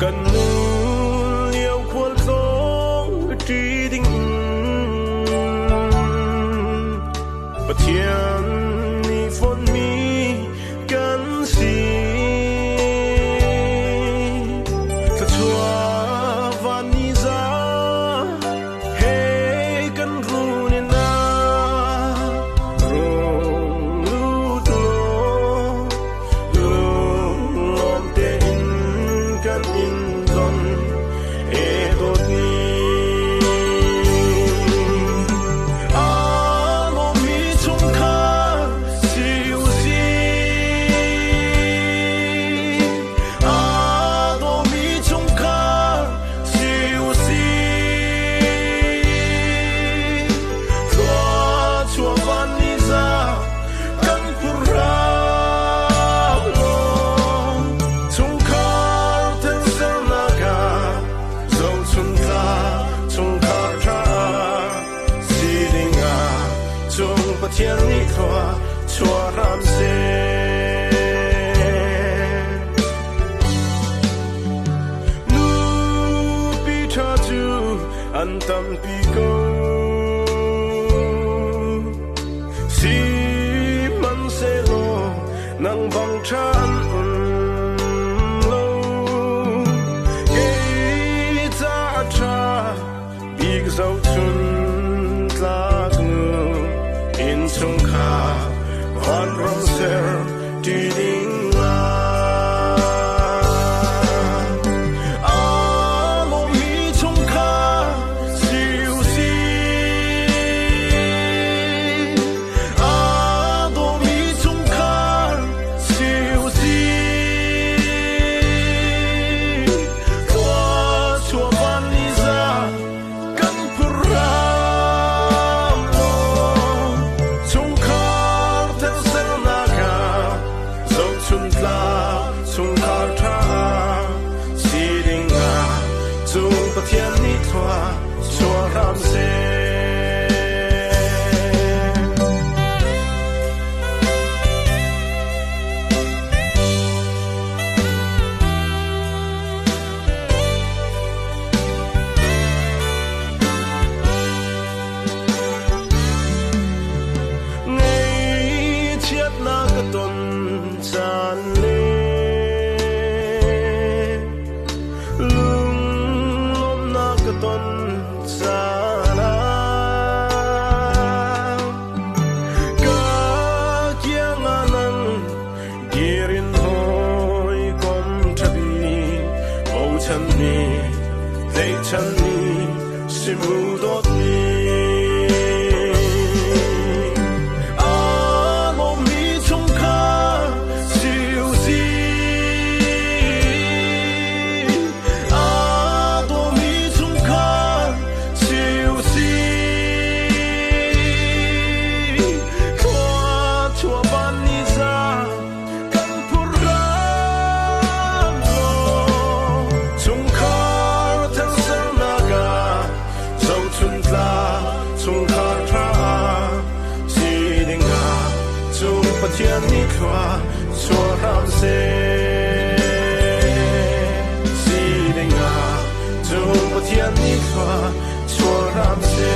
Kan nu lio khualtlawng ṭi ding in Pathian nih fonhmi kan si. Thluachuah van ni za he kan run in ah rung lut law lunglawm tein kan in don e dawtni. Aa lawmmi chungkhar si u sih. Aa dawmi chungkhar si u sih. Thluachuah van ni za kan phurh law chungkhar thensernak ah zohchunhtlak chungkhar ṭha si dingah cung Pathian nih thlua chuah hram seh. Nupi ṭha cu an tampi ko. Sihmanhsehlaw nang bang ṭha an um lo. Kei caah ṭha bik zohchun tlak nu innchungkhar vanram ser ṭi ding ah. Aa lawmmi chungkhar si u sih. Aa dawmi chungkhar si u sih. Thluachuah van ni za kan phurh law chungkhar thensernak ah zohchuntlak chungkhar ṭha si ding ah cung Pathian nih thlua chuah hram seh. Ngaihchiatnak ka ton caan le lunglawmhnak ka ton caan ah ka kiang ah nang dir in hawikom ṭha bik bochanmi tlaihchanmi si mu dawtmi. Aa lawmmi chungkhar si u sih. Aa dawmi chungkhar si u sih. Thluachuah van ni za kan phurh hram law chungkhar thersernak ah zohchuntlak chungkhar ṭha si dingah cung Pathian nih thlua chuah hram seh. Si dingah cung Pathian nih thlua chuah hram seh.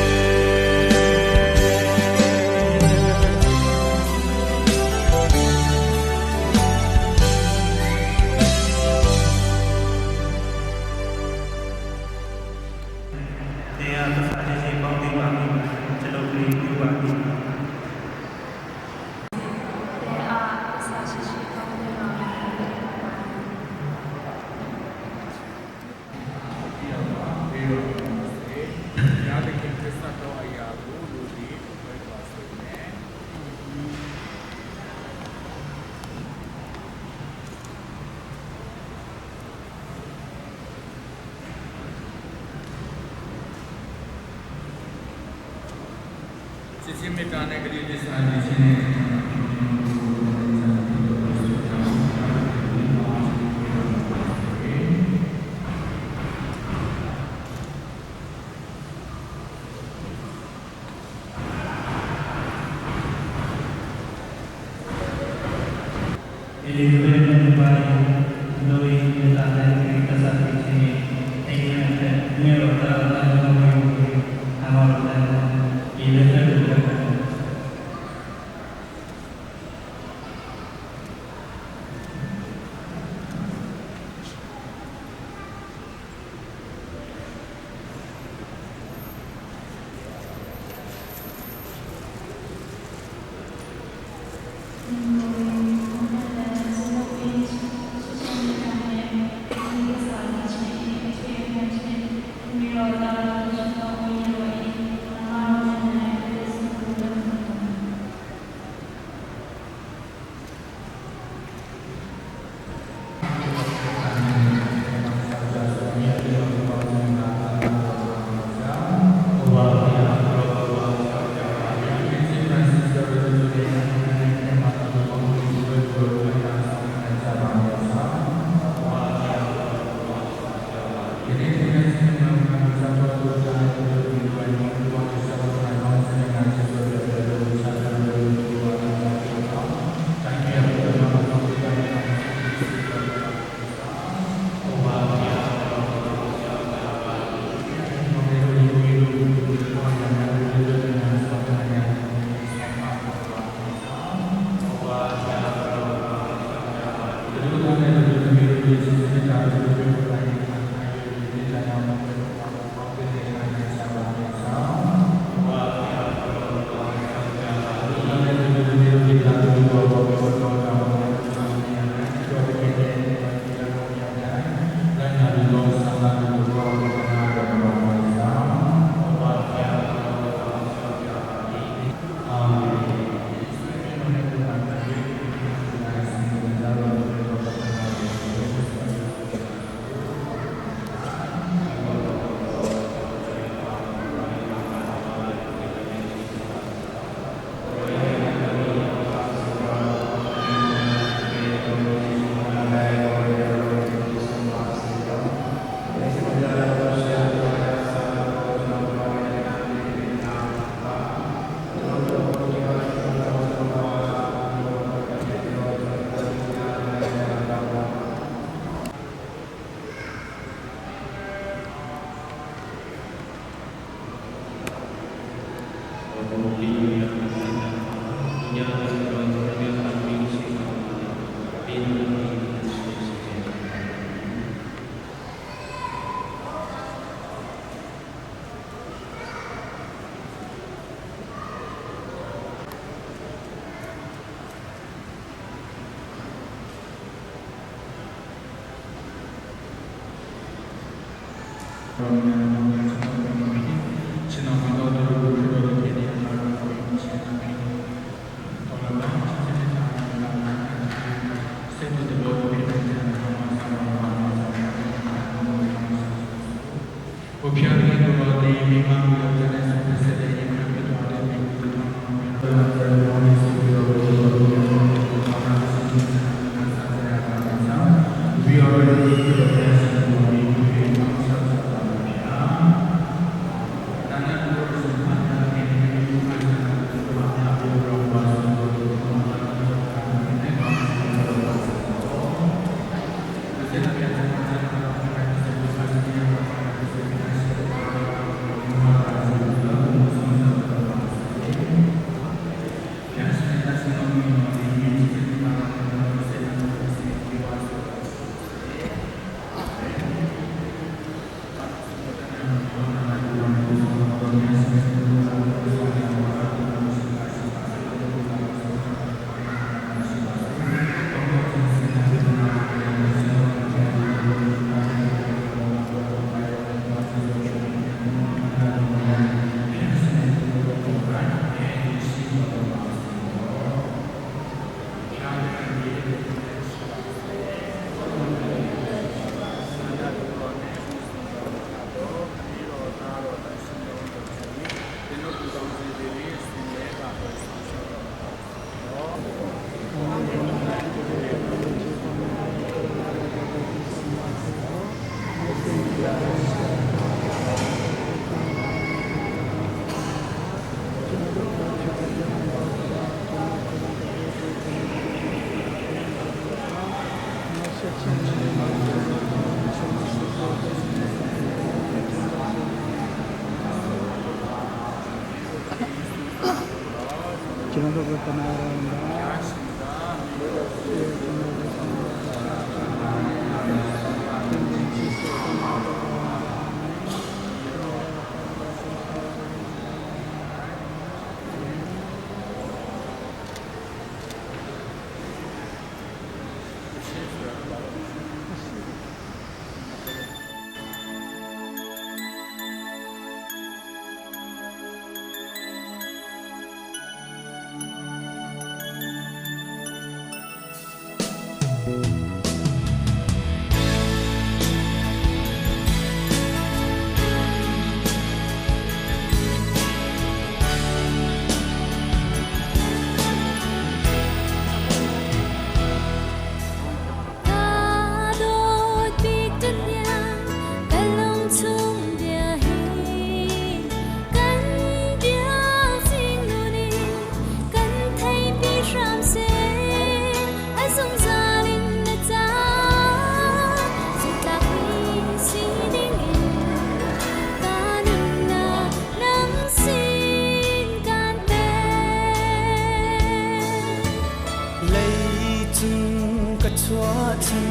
Leicung ka chuahchan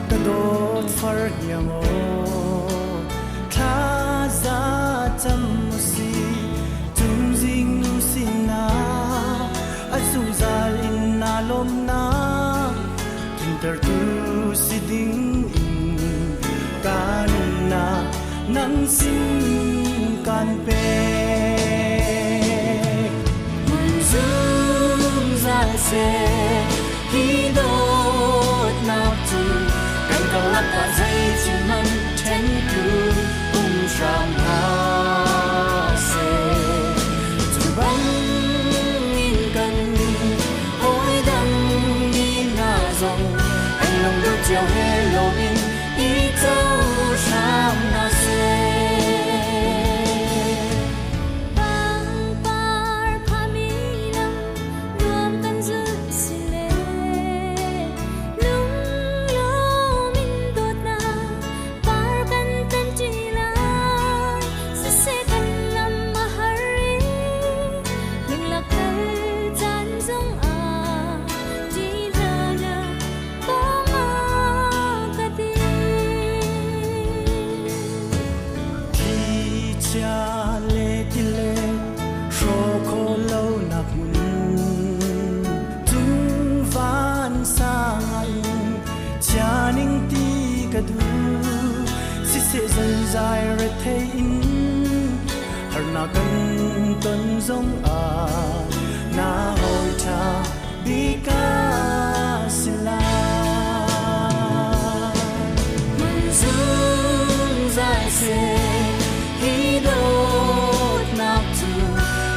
ka dawt far hniang aw Thlaza cam usi cungzing nu sinah a zungzal in naa lawmnak tlintertu si ding in ka nunnak nang sin kan pek. Hmun zungzal seh hi dawtnak cu kan karlak ah zeithil hmanh ṭhentu um hram hlah seh. Cu bangin kan hawidang mi hna zong an lungduh cio he lawm in i cohlang hna seh. Pangpar phami lam nuam kan zulh si le lunglawm in dawtnak par kan tan ṭi lai. Siseh kan lam a har i lunglaak kal caan zong ah ṭih hlah na pawngah ka dir. Thlichia le tilet hrawh khawh lonak hmun cung vansang ah in chia ning ti ka duh siseh zalzai rethei in harnak kan ton zong ah na hawi ṭha bik ka si lai. Hmun zungzal seh hi dawtnak cu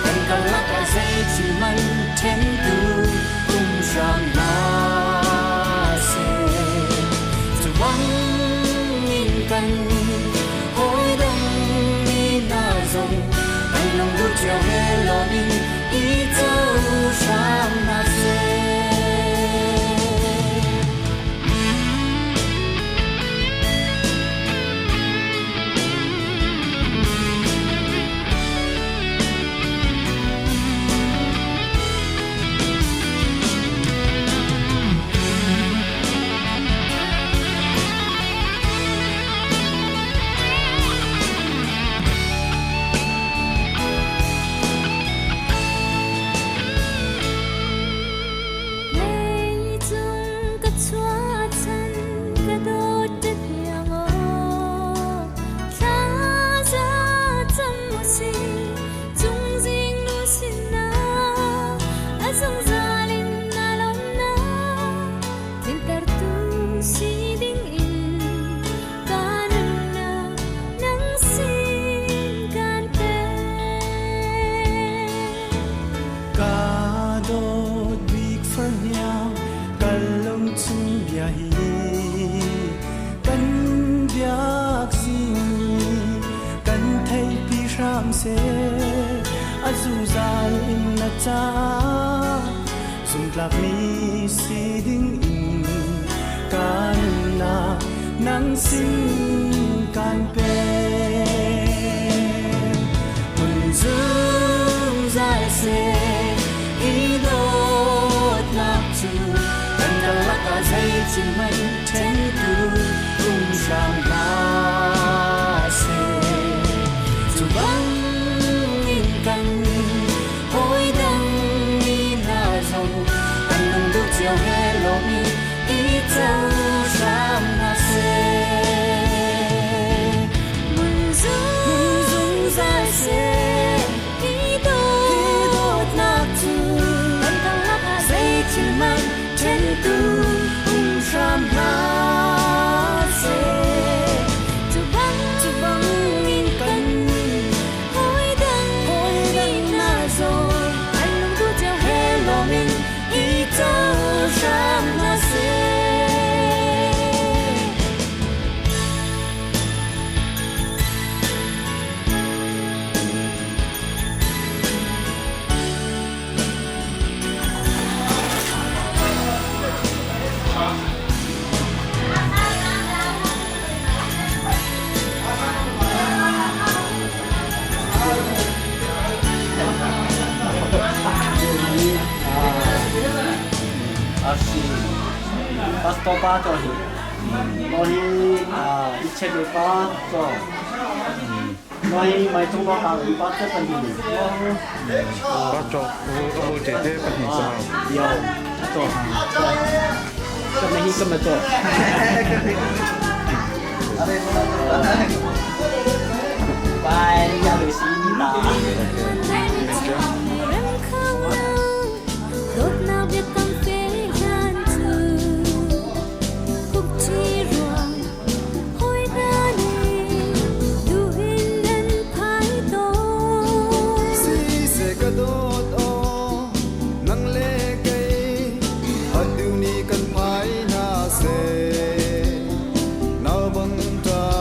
kan karlak ah zeithil hmanh ṭhentu um hram hlah seh. Cu bangin kan hawidang mi hna zong an lungduh cio he lawm in i cohlang hna seh. Leicung ka chuahchan ka dawt ṭahniang aw Thlaza cam usih cungzing nu sinah a zungzal in naa lawmnak tlintertu si ding in ka nunnak nang sin kan pek. Ka dawt bik farhniang ka lungchung bia hi kan biak zingmi kan theihpi hram seh a zungzal in na caah zumtlakmi si ding in ka nunnak nang sin kan pek. Hmun zungzal seh hi tu um hram hna seh. Cu bang cu bangin kan hawi dang hawi dang hna zong an lungduh cio he lawm in i co hram hna seh. Asi. Pastor pa to hi. To hi i check pa to. Noi mai tung ba ka pa te pan ni. Pa cho o te te pa ni sa. Yo. To. Ka na hi ka ma to. Bye, ya lu si ni ta. Dawtnak biakam fehlan cu hukṭi ruang hawi hna nih duh in an phai tawn. Siseh ka dawt aw, nang le kei, atu ni kan phai hna seh. Nau bang ṭa.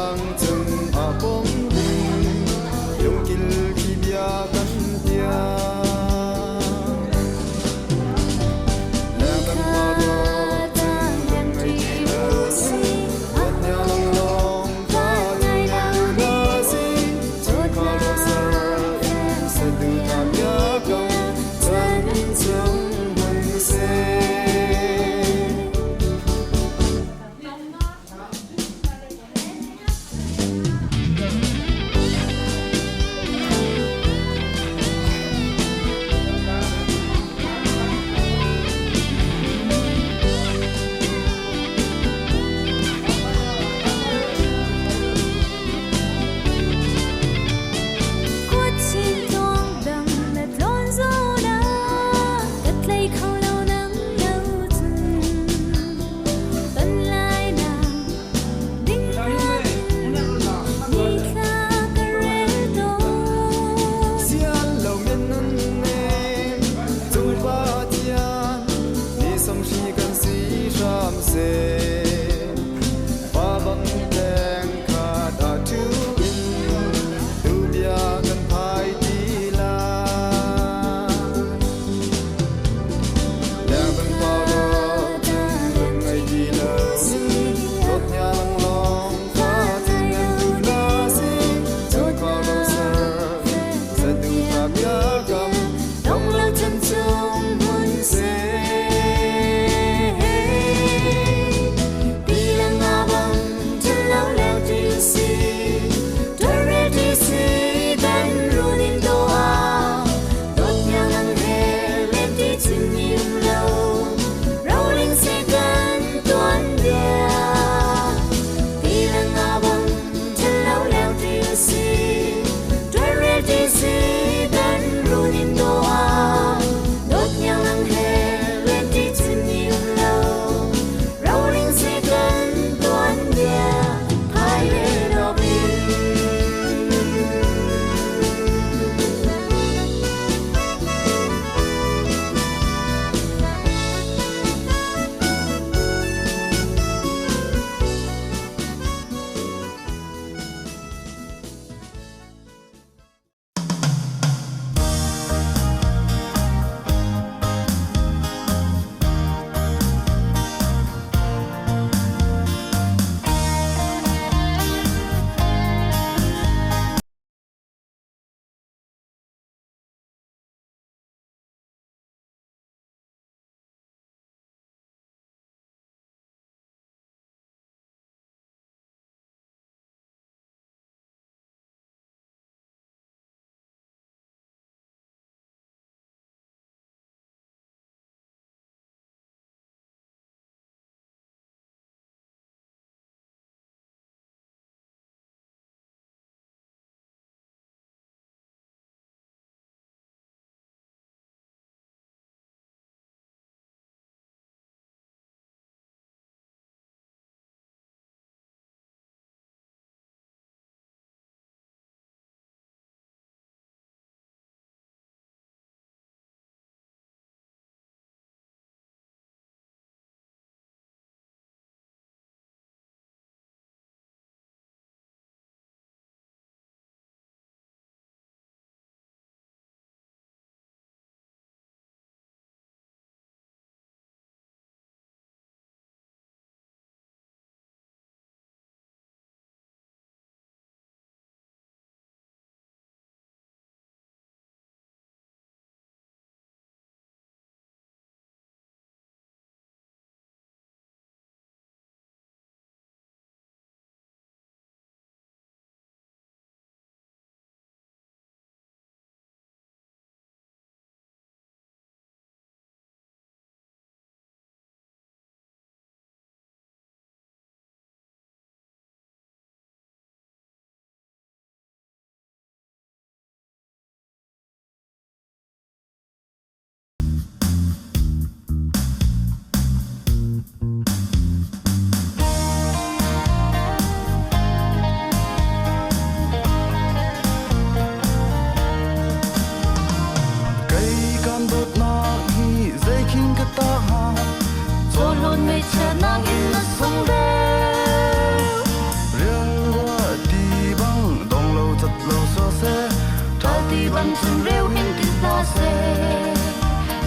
Ram reu hin ti hna seh.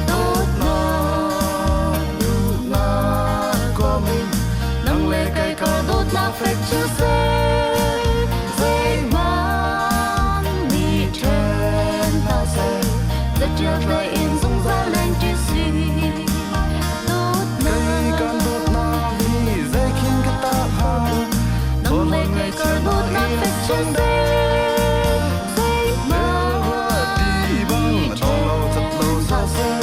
Dawtnak, duhnak kom in nang le kai kar dawtnak fek cu seh. Zeihmanh nih ṭhen hna seh. Zaṭial tlai in zungzal lengṭi si. Kai kan Dawtnak, dawtnak hi zeikhin ka tah hnga? nang le kai kar dawtnak fek cu seh. Ruahti Zeihmanh bang nih a dong lo cat lo ṭhen sa hna seh. seh.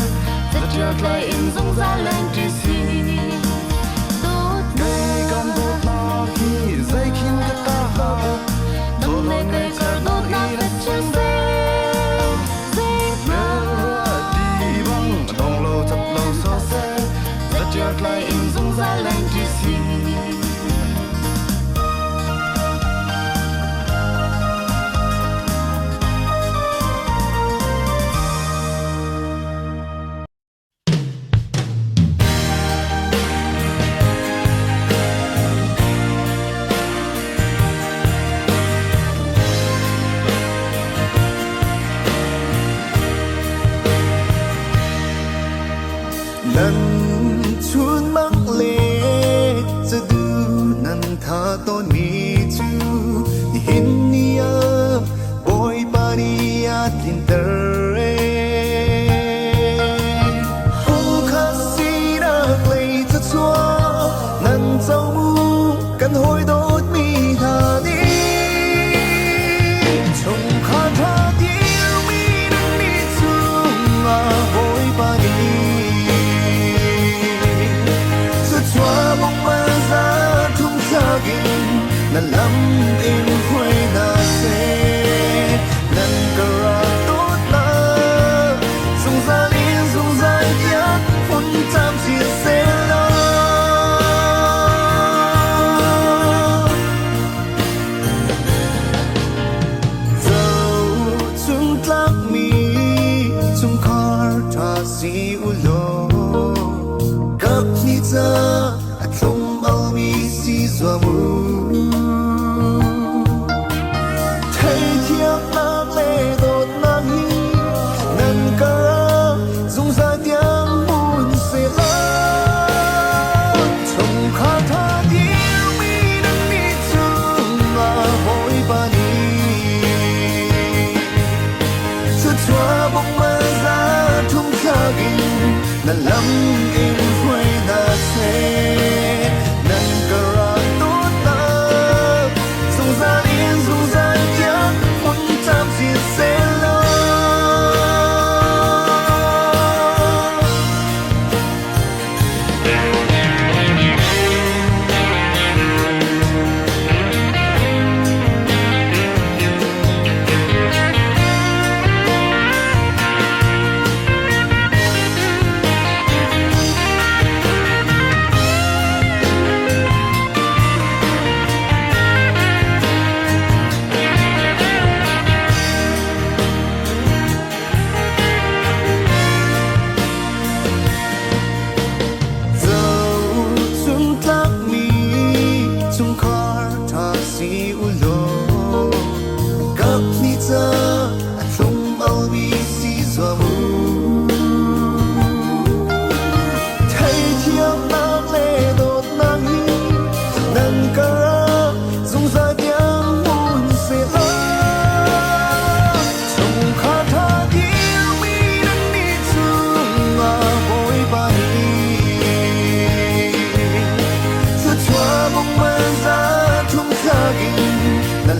Zaṭial tlai in zungzal lengṭi si. Kai kan Dawtnak, dawtnak hi zeikhin ka tah hnga? nang le Chawhlawn kai kar ngaihchiat nawl dawtnak i na fek cu sung seh. Ruahti Zeihmanh bang nih a dong lo cat lo ṭhen sa hna seh. seh. Zaṭial Zaṭial tlai tlai in in zungzal zungzal lengṭi si. Nan chun mang le ca du nan tha tawn mi cu nihin ni ah Bawipa nih a tlinter ee. Pumkhat sinak lei thluachuah nan co mu kan hawi dawtmi hna nih. Chungkhar ṭha dirmi nan nih cungah Bawipa nih thluachuah mong za thum thlak in na lam in hruai hna seh. Nan ka rak dawtnak zungzal in zungzal tiang hmun camcin sehlaw. Zohchuntlakmi chungkhar ṭha si u law kaphnih ca a thlum almi si zuam u. Theithiamnak le dawtnak hi nan karah zungzal tiang hmun sehlaw. Chungkhar ṭha dirmi nan nih cungah Bawipa nih thluachuah bawmh za thum thlak in na lam in hruai hna seh. Nan ka rak dawtnak zungzal in zungzal tiang hmun camcin sehlaw. Zohchuntlakmi chungkhar ṭha si u law kaphnih ca a thlum almi si zuam u. Theithiamnak le dawtnak hi nan karah zungzal tiang hmun sehlaw. Chungkhar ṭha dirmi nan nih cungah Bawipa nih thluachuah bawmh za thum thlak in na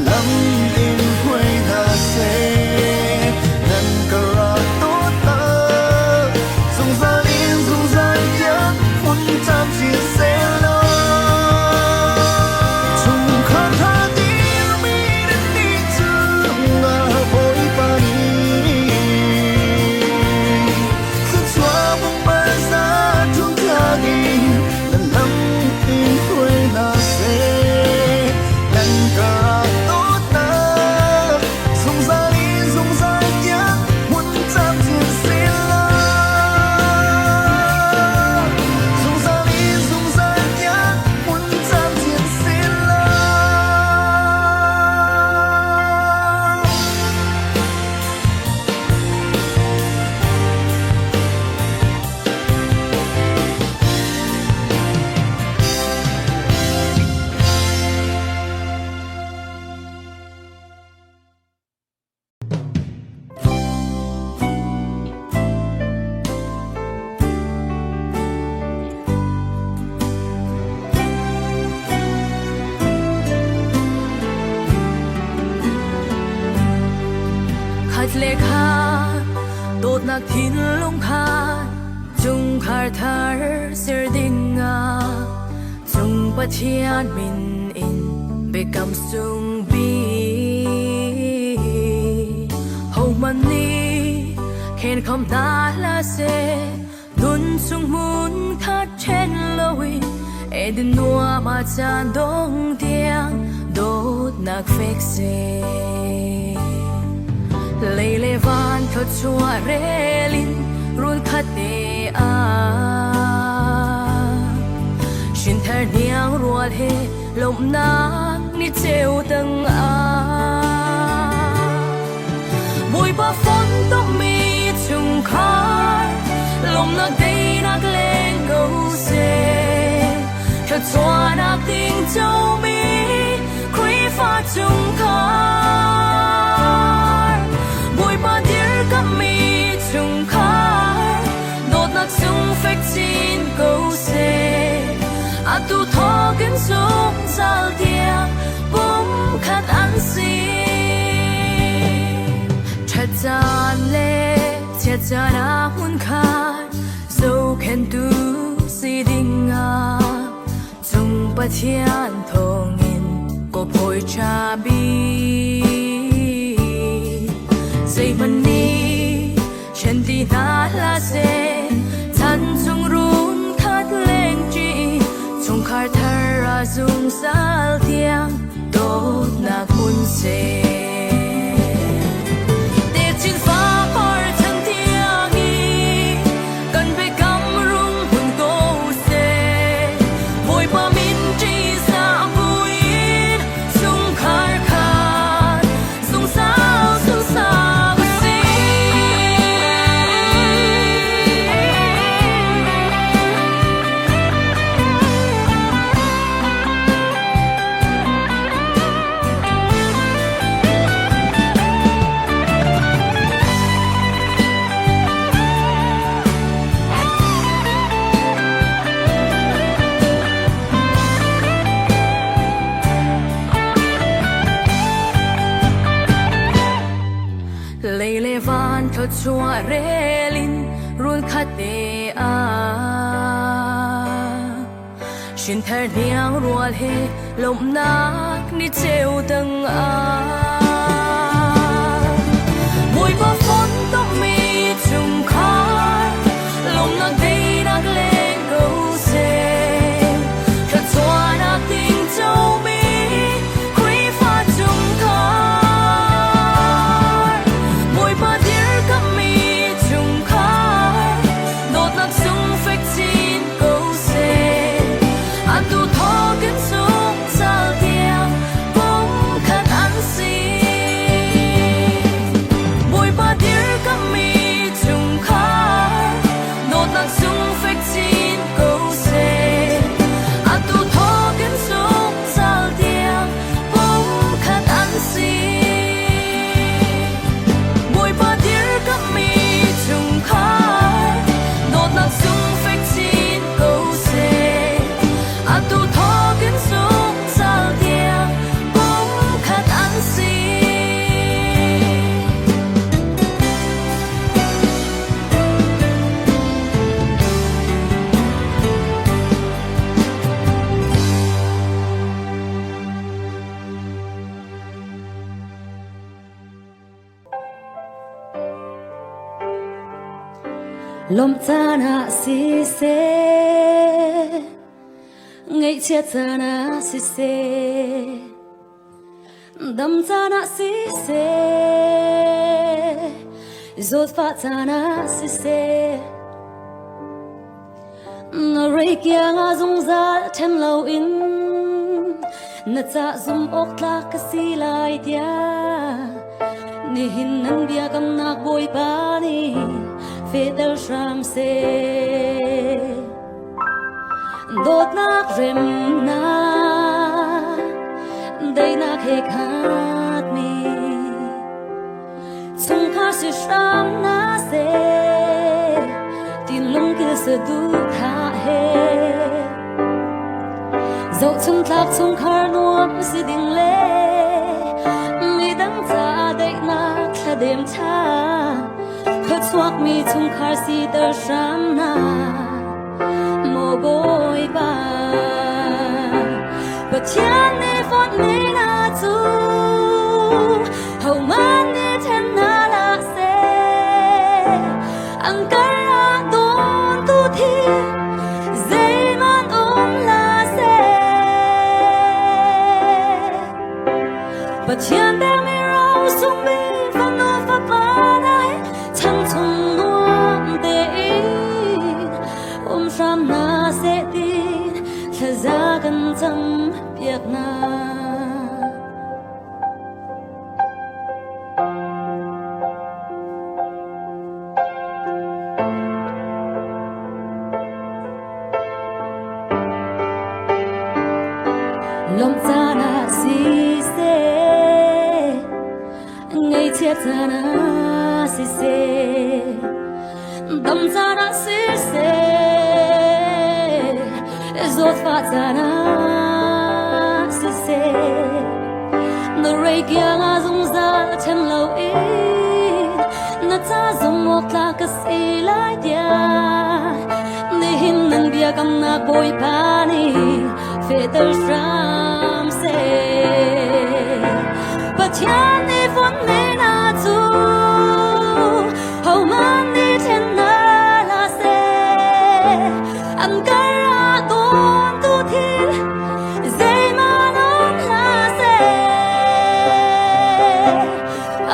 Le kha dawtnak thinlung kha chungkhar thar ser ding ah cung Pathian min in biakam sung bik hohmanh nih khenkham hna hlah seh. Nun chung hmun khat ṭhen loin Eden nuam ah caan dong tiang dawtnak fek seh. Lei le van thluachuah rel in run khat te ah hrinthar hniang rual he lawmhnak ni ceu tang ah Bawipa fontommi chungkhar lawmhnak teinak leng ko seh. Thluachuahnak ding comi Khrihfa chungkhar. Bawipa dirkammi chungkhar dawtnak sung fek chin ko seh. Atu thawkin zungzal tiang pumkhat an si. Ṭhat caan le chiat caan ah hmunkhat zohkhenhtu si dingah cung Pathian thawngin kawphawi ṭha bik. Zeihmanh nih ṭhen ti hna hlah seh, chan chung run khat lengṭi chungkhar thar ah zungzal tiang dawtnak hmun seh. Techin fapar chan tiang i kan biakam rung hmun ko seh. Bawipa min ṭihzah buin chungkhar khat zungzal zungzal a si. Lei le van thluachuah rel in run khat te ah Hrinthar hniang rual he lawmhnak ni ceu dang ah Bawipa fontommi chungkhar lawmhnak teinak leng ko seh. Thluachuahnak ding comi Khrihfa chungkhar Bawipa dirkammi chungkhar dawtnak sung fek chin ko seh. Atu thawkin zungzal tiang pumkhat an si. Bawipa dirkammi chungkhar dawtnak sung fek chin ko seh. Atu thawkin zungzal tiang pumkhat an si. Bawipa dirkammi chungkhar dawtnak sung fek chin ko seh. Atu thawkin zungzal tiang pumkhat an si. Lawmh caan ah siseh, ngaihchiat caan ah siseh, dam caan ah siseh, zawtfah caan ah siseh, na rei kiang ah zungzal ṭhen loin na ca zum awk tlak ka si lai tiah nihin nan biakamnak Bawipa nih fehter hram seh. Dawtnak remnak daihnak he khatmi chungkhar si hram na seh tinlung kil saduhthah he zohchuntlak chungkhar nuam si ding le midang ca daihnak thla. dem tha Thluachuakmi chungkhar siter hram hna Maw Bawipa Pathian nih fawnh na cu hohmanh nih then hna hlah seh An kar ah dawntu thil zeihmanh um hlah seh Pathian pekmi ro sungmi fanu fapa hna he chan chung nuam tein um hram hna seh ti thlaza kan cam piak hna. Lawmh caan ah siseh, ngaihchiat caan ah siseh, dam caan ah siseh, zawtfah caan ah siseh, na rei kiang ah zungzal ṭhen loin na ca zong awk tlak ka si lai tiah nihin nan biakamnak Bawipa nih fehter hram seh. Pathian nih fonhmi hna cu hohmanh nih ṭhen hna hlah seh. An kar ah dawntu thil zeihmanh um hlah seh.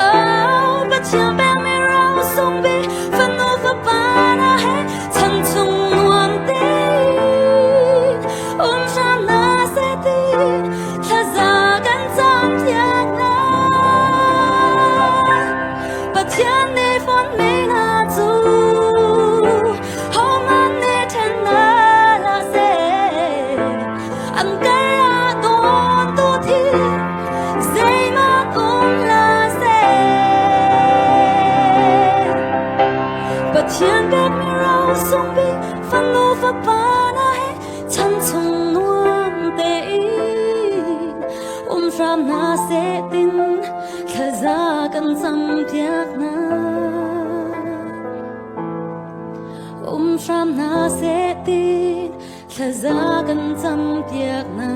Oh, Pathian pekmi ro sung bik fanu fapa hna he chan chung nuam tein um hram hna seh ti thlaza kan cam piak hna. Pathian nih fonhmi hna cu hohmanh nih ṭhen hna hlah seh. An kar ah dawntu thil zeihmanh um hlah seh. Pathian pekmi ro sung bik fanu fapa hna he chan chung nuam tein um hram hna seh tin thlaza kan cam piak hna. Um hram hna seh tin thlaza kan cam piak hna.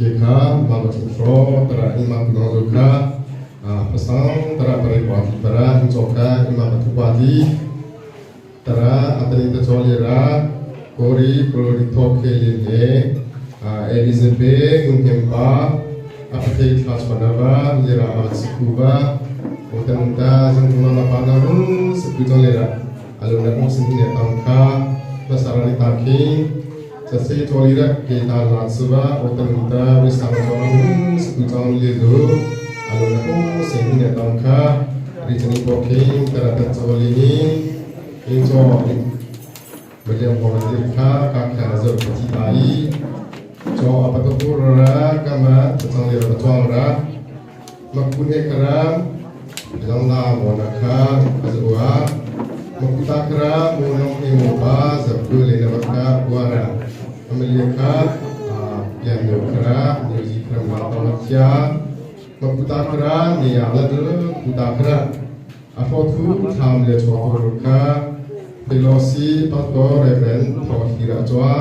Jeka ma ba chu fro tara ima pu zo kha pasang tara pare kwa ti tara in cho kha ima ba thu kwa ti tara atani ta cho le ra kori kolori tho khe le ne Elizabeth ngun hem pa apathe thla chona ba le ra a siku ba otan ta jang tu na pa na ru siku chong le ra alo na kong sin ne tang kha masara ni ta khi จะเสจอลีระเกตาลาสวะโอตันตาวิสาจอรังสกุจองลีดูอารมณ์โอเสนิเนตังคาริจนิโปเคตระตัจอลีนีอินจอเบลียงพอวันดิคากาคาเจปฏิไอจออปตปุระกามะตจังเลระจองระมักคุเนกรามลองลาวนาคาอจวะมักคุตาครามูนงเอโมปาจับกุเลนวัคาวาระอเมริกาပြန်ညခရာမြူဇီခရမတော်ချာမကုတာခရာနေရလဒကုတာခရာအဖောသူသမ်လေချောရခာဖေလောစီပတ်တော်ရေဗန်ထောဟီရာချွာ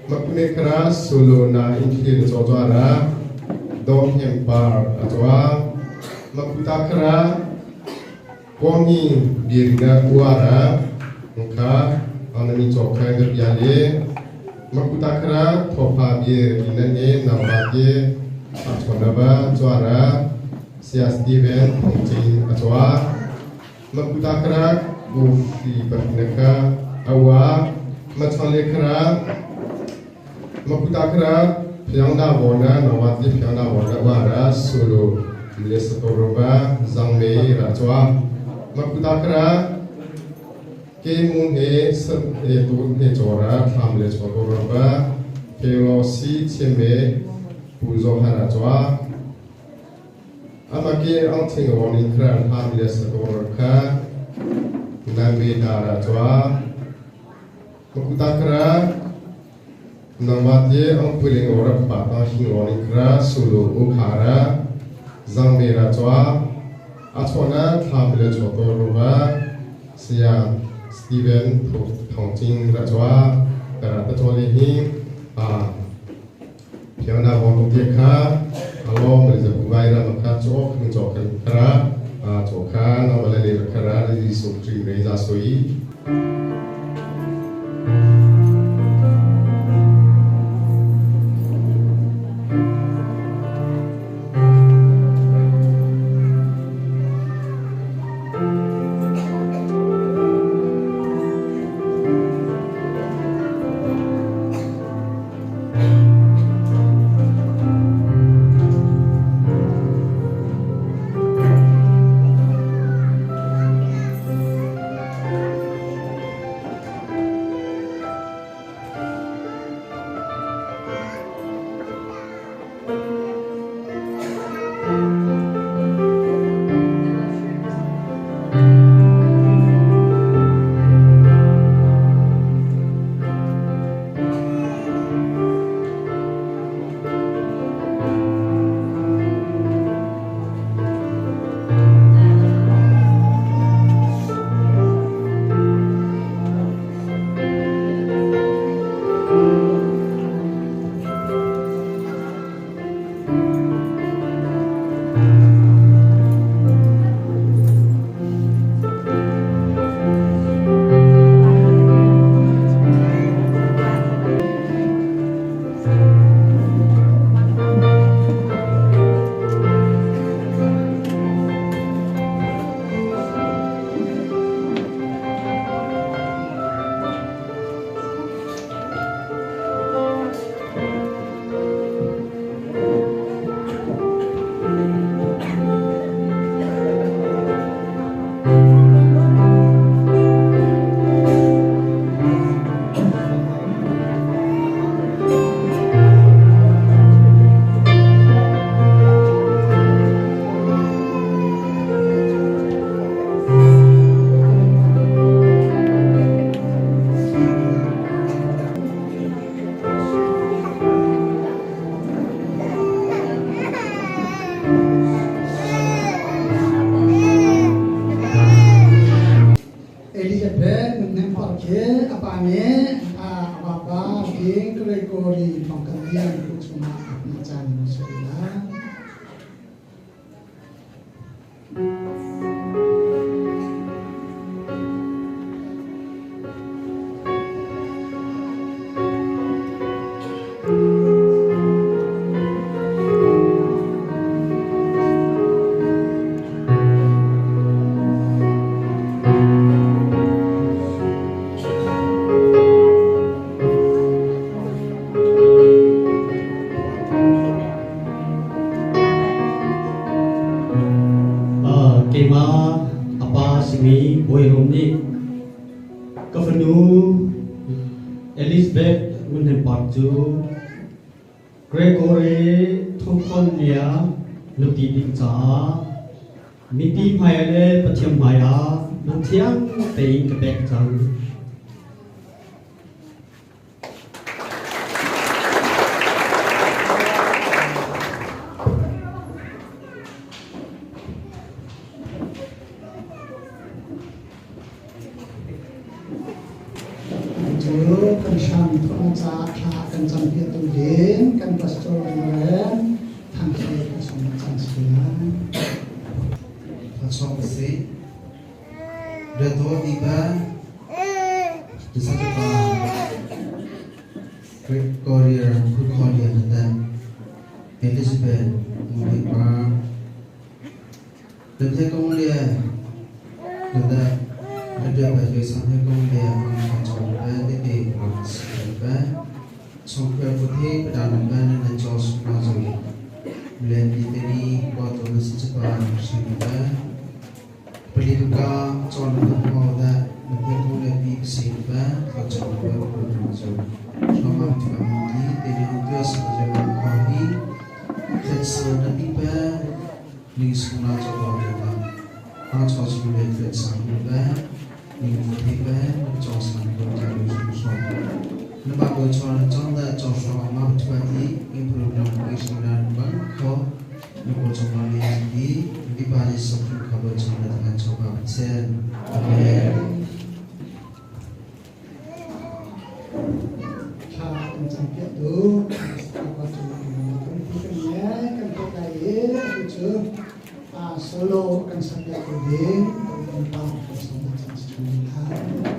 မကုနေခရာဆူလိုနာအင်ခီချောချွာရာဒေါဟင်ပါအချွာမကုတာခရာကောနီဘီရီနာကွာရာခာအနမီချောခိုင်ဒပြာလေ Makutakra thopa bie rinane namate achonaba chwara sia Steven thongching achwa Makutakra gofi patnaka awa machalekra Makutakra phyangda bona nawati phyangda bona wara solo mlesatoroba zangme rachwa Makutakra ke mu he sat he tu he chora tham le choro ba ke lo si che me pu zo hara chwa ama ke ang thing wo ni khran tham le sa to kha na me da ra chwa makuta kra namate ang puling ora pa ta hing wo ni khra sulu u khara zang me ra chwa a chona tham le choro ba sia Steven 同进来做，呃，得做哩hin，啊，平那王东爹卡，阿罗们就不爱了，卡做肯做肯卡，啊，做卡那么来哩卡拉哩属于没啥所以。Khi a pa nih a vapa King Gregory Thawngkanlian phu chungah a hmuh caan a si lai. Keimah a pa simi Bawi Rum nih ka fanu Elizabeth Ngun Par cu Gregory Thongkhon lia nupi ding caah mipi hmaiah le Pathian hmaiah lungthiang tein ka pek cang. Cu kan hram thawng caah thla kan campiak tu ding kan pastor Reverend Thang Hre ka sung cang si lai. Thlasawng si. Reto diba Isatapa Gregoria Gregoria Natan Elizabeth Muhipa Lemhe kong le Natan Lemhe ba ke sang he kong le ang ka chong ba te te rak si ba chong kwe puthe padan ba na chaw sukna zo le ni te ni ko to na si chapa si ba Palituka cawn na hmu dah na hmuh le pi si ba ka cawn ba ko cu thlamam thlam ti te ni tu sa je ma ko hi khat sa na pi ba ni suna chaw ba ba ha chaw su le khat sa ba ni mu thi ba chaw sa ko cha lu su so na ba ko chaw na chaw da chaw so ma thwa ti improve na ko si na ba ko Thla kan campiak tu kan pi kan ne kan pek lai i atu cu solo kan sakpiak ko ding kan pa kan som cang si ṭhan lai.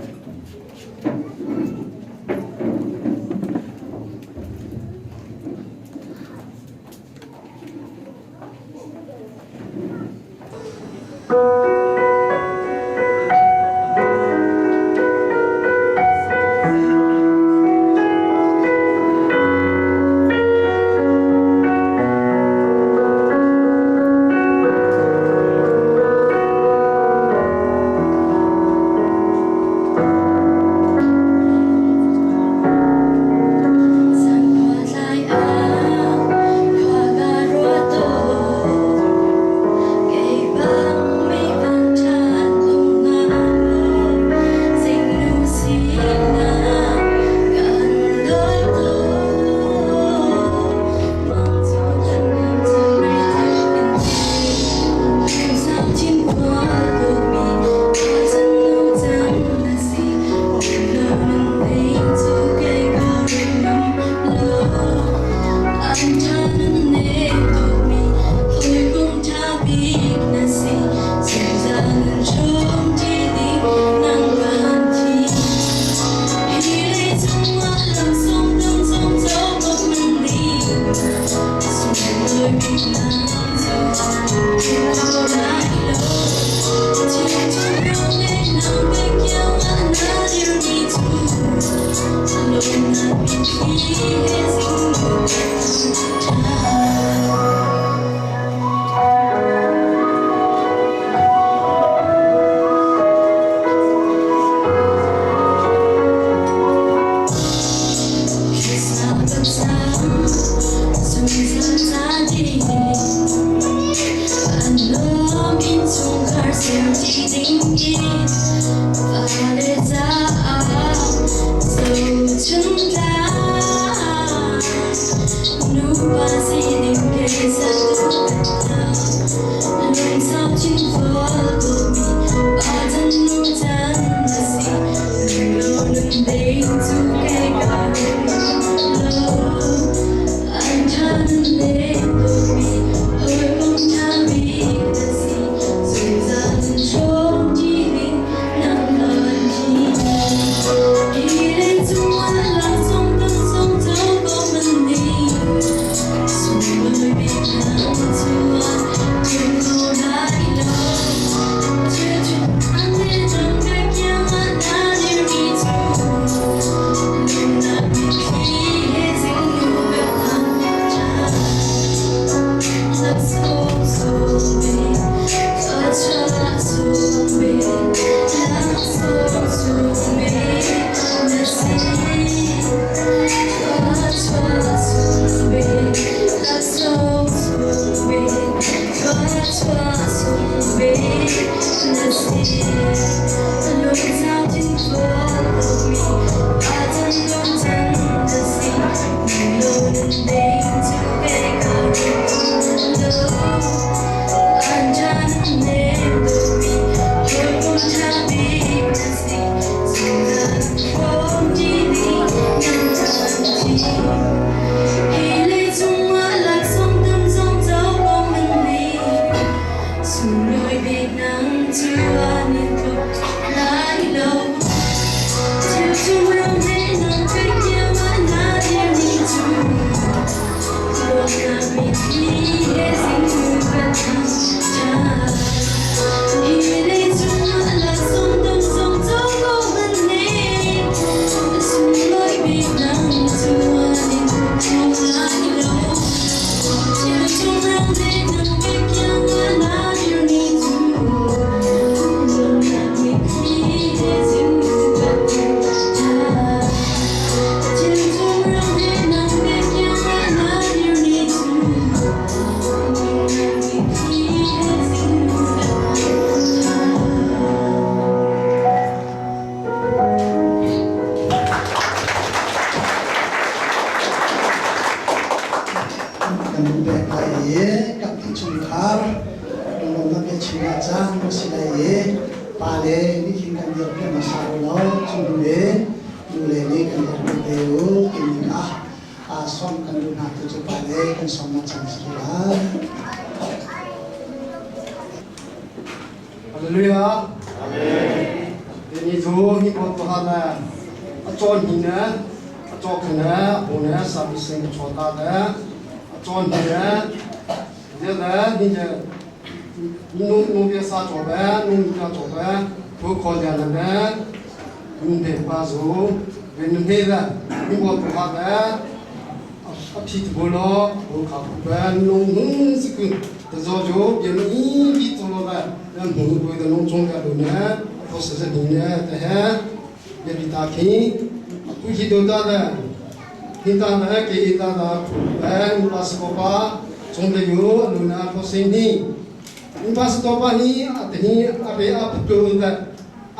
Na si lungzau thinfual tukmi pa can lung can na si lo nan ding cu kei ka rum lo an ṭha nan nem tukmi hawikom ṭha bik na si zungzal hrawmṭi ding nan kan thim. Hi leicung ah laksawng tam zong co ko man nih sunglawi bik nang cu an in tluk lai lo. Thil chung ram he nang kai tiang ah na dir ni cu lawmnak mitthli he zingnu kan ṭha. Hi leicung ah laksawng tam zong co ko man nih sunglawi bik nang cu an in tluk lai lo. Thil chung ram he nang kai tiang ah na dir ni cu lawmnak mitthli he zingnu kan ṭha. Thil chung ram he nang kai tiang ah na dir ni cu lawmnak mitthli he zingnu kan ṭha. Kan duh pek lai i kan innchungkhar lunglawmhnak biachim ah caan a si lai i pale nih hin kan dirpi hmasa u law cu hnu in nule nih kan dirpi te u timi kha sawm kan duh hna tu cu pale kan sawmnak caan a si lai. Hallelujah. Amen. Ni cu hi ko tu ha na a cawn hi na a cawk na hu na sa bi sing chaw ta na a cawn hi na dia na ni ne nu nu bia sa chaw ba nu bia chaw ba thu kho dia na na nu be pa zu ve nu he la ni bo tu ha na a phi tu bo lo bo kha ku ba nu nu si ku ta zo jo bia ni bi tu lo ba nan hmu bu da nong chung ka lu na ko sa sa ni na ta ha ya bi ta khi ku hi do ta da hi ta na ke i ta da ba ni pa sa ko pa chung de yu lu na ko sin ni ni pa sa to pa ni a te ni a be a pu tu da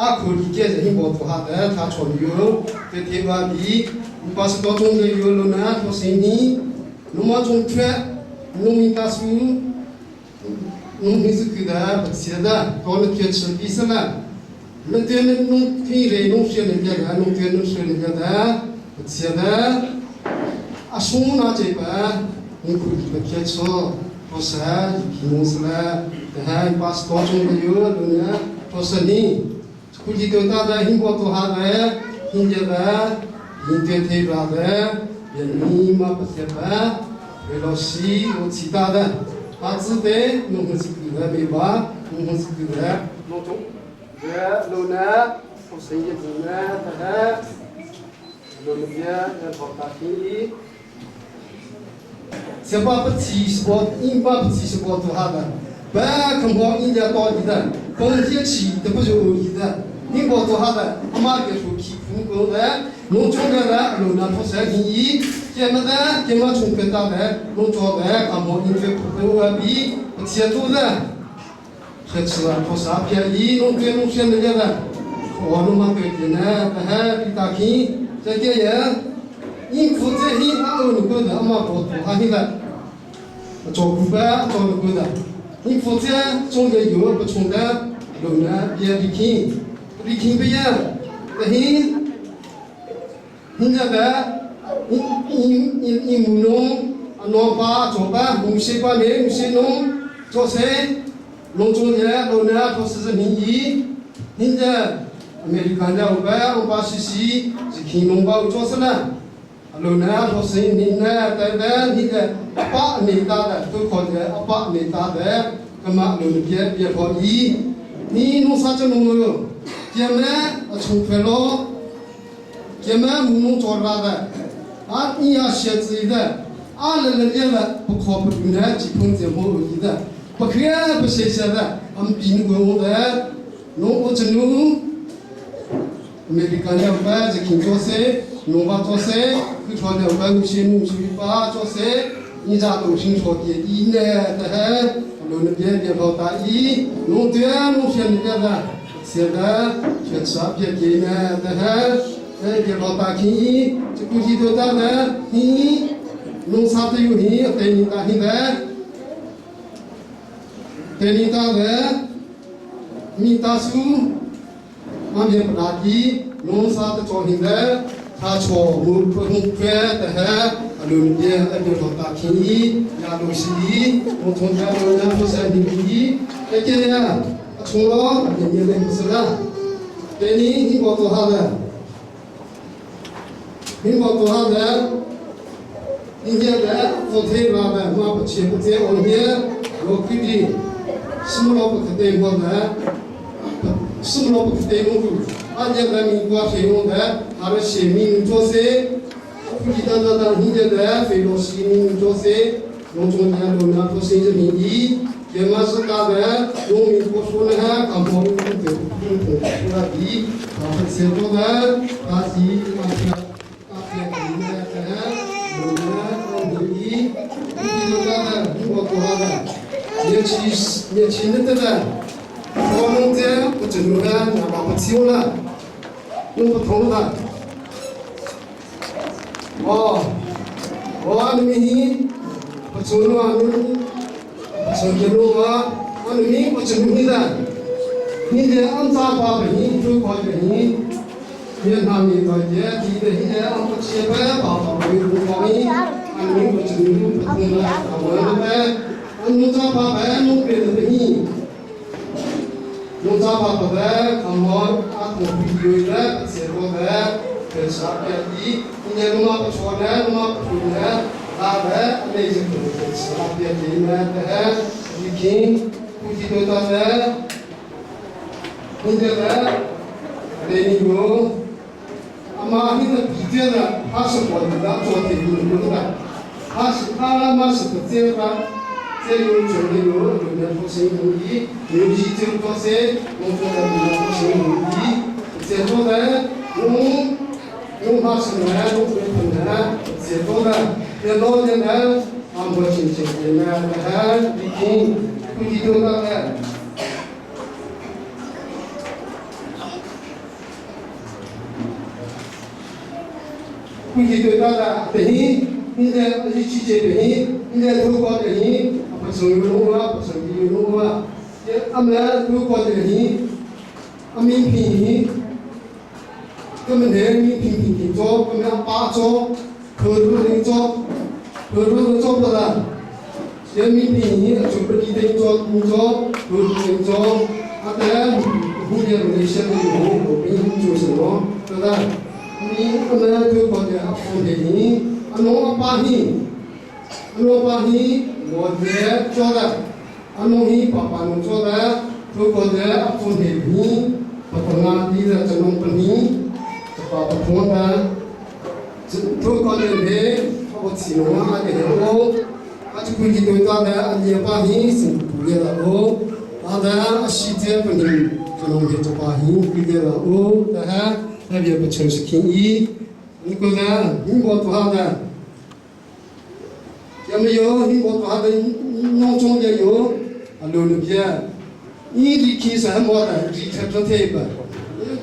a khu li ke hi bo to ha da tha chon yu te the ba bi ni pa sa to chung de yu lu na ko sin ni nu ma chung thwe nu mi ta su 农民是给的不切的，搞了天吃比什么？那天那农田里农学人家的，农田农学人家的不切的，啊，送那这边，你可以不贴吃，不是一批农是了，但还把是多种的有了呢，不是你，估计都大的很多都还的，人家的，人家提拔的，也你妈不切的，为了西有其他的。阿子的农户是给的没吧？农户是给的，农中，这路呢，我生意做呢，他还，路那边要跑大厅。小巴不起是我，硬巴不起是我做哈的，白看我人家到你的，光天起的不就你的，你我做哈的，阿妈给说起苦工的，农村的呢，路呢不是很易。见么的，见么从跟大的，弄做的，阿么应该不会外比，不切肚子，还吃了不啥便宜，弄对弄些那个的，我弄嘛对的呢，还比大听，这个人，你负责你阿欧你个的，阿妈不做哈你的，做古板做那个的，你负责中间有不冲的，路呢别比听，比听不一样，但是，人家的。你你你农农把做吧，农些把呢，农些农做些，农中间农呢都是民意，人家美利看见我吧，我把西西是听农把做事呢，农呢都是你呢，对对，你的阿爸你打的都可以，阿爸你打的，那么农别别可以，你弄啥就弄了，见么从快乐，见么农做啥的。啊，你要写自己的，啊，那那那个不考不用的，几分钱不一的，不看不写写的，俺们比你过我的，侬我真侬，美利看两百是听做些，侬把做些，去穿两百五些，侬去把做些，你咋都听说的，你呢？的还， Lu na bia bia lo ta i nung tia nung sian ni bia da sian da sian sa bia ke na da ha e bia lo ta khi chu ku ji do ta na hi nung sa te yu hi te ni ta hi da te ni ta da mi ta su ma bia pa ki nung sa te cho hin da tha cho mu pu hung kwe te ha alu ni bia a bia lo ta khi ya lo si nung thong ya lo na pu sa ni ki e ke ya a chung lo a bia ni le pu sa la te ni hi bo to ha la hi bo to ha la India le ko the ra ba ma pa che pa che on he lo khi di sum lo pa te mo na sum lo pa te mo ku a ye la mi kwa she mo na ha re she mi jo se ku ji da da da hi de le fe lo si mi jo se 农村年农民不是人民的，也嘛是大的农民不说呢，干部对不同出来的，他们写作的，他是那些那些人的农民农民的，你就讲的，你我多少的，年轻年轻的的，我们这不进入了，那不起了，弄不通了。哦，我你们不走路啊，不走路啊，我你不走路的，你这按扎把的，你做过的你，你那你到也记得你这按不切呗，把把为不方便，俺们不走路不通了，我们呗，俺们扎把呗，弄别的你。弄扎把不呗，看我阿同比有的，结果呗，别啥别的，你弄嘛不错呢，弄嘛不错呢，阿呗，那就不是啥别的呢，呗，一听估计都到呢，你这个，那你有，阿妈你的比较呢，他是我的昨天有的，他是他妈是个这个。这有这里有有点不行如意，有一种多些，我做的有不行如意，这做的我我怕是呢，我做不呢，这做的这老年呢，俺不亲戚的呢，还已经估计都那个。估计都那个，等于你在一起这等于你在头发等于。不成有啊，不成有啊，阿们都过得很，阿民平，根本连民平平平做，根本八做，可多人做，可多人做不了。人民平，就不一定做工作，可多人做，阿得胡家的现在有我们就是么，对吧？你阿们都过得阿富的很，阿侬阿巴很，阿侬巴很。我爹做的，阿侬伊爸爸侬做的，如果的阿父的你，不同啊，你的这侬不你，这爸不同的，这如果的你，我起侬啊的哦，阿就规矩对大的，阿你爸你是不列了哦，阿的阿西这不你，这侬的这爸你不列了哦，但哈那边不诚实听伊，你个呢，你我做啥的？有没有？你我做的农村也有，啊，六六边，你离开什么的，离开不太吧？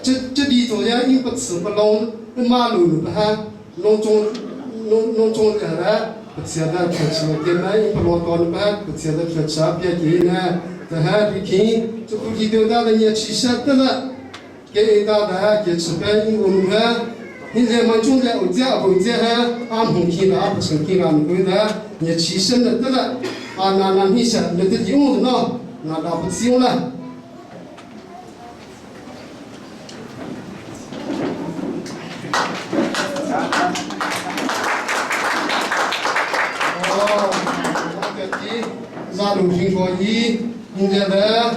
这这里头呀，你不吃不弄，马路不哈，农村农农村的来，不吃的不吃，点嘛你不弄到的吧？不吃的不吃，别给呢，这还离开，这估计都大了，你吃啥的了？给大的给吃饭，你我们看。你在忙中的，我家我家哈，俺红去了，俺不成去了，你对的，你起身了得了，啊那那你想，你得用的喏，那那不用了。哦，那个的，那鲁平说一，你觉得？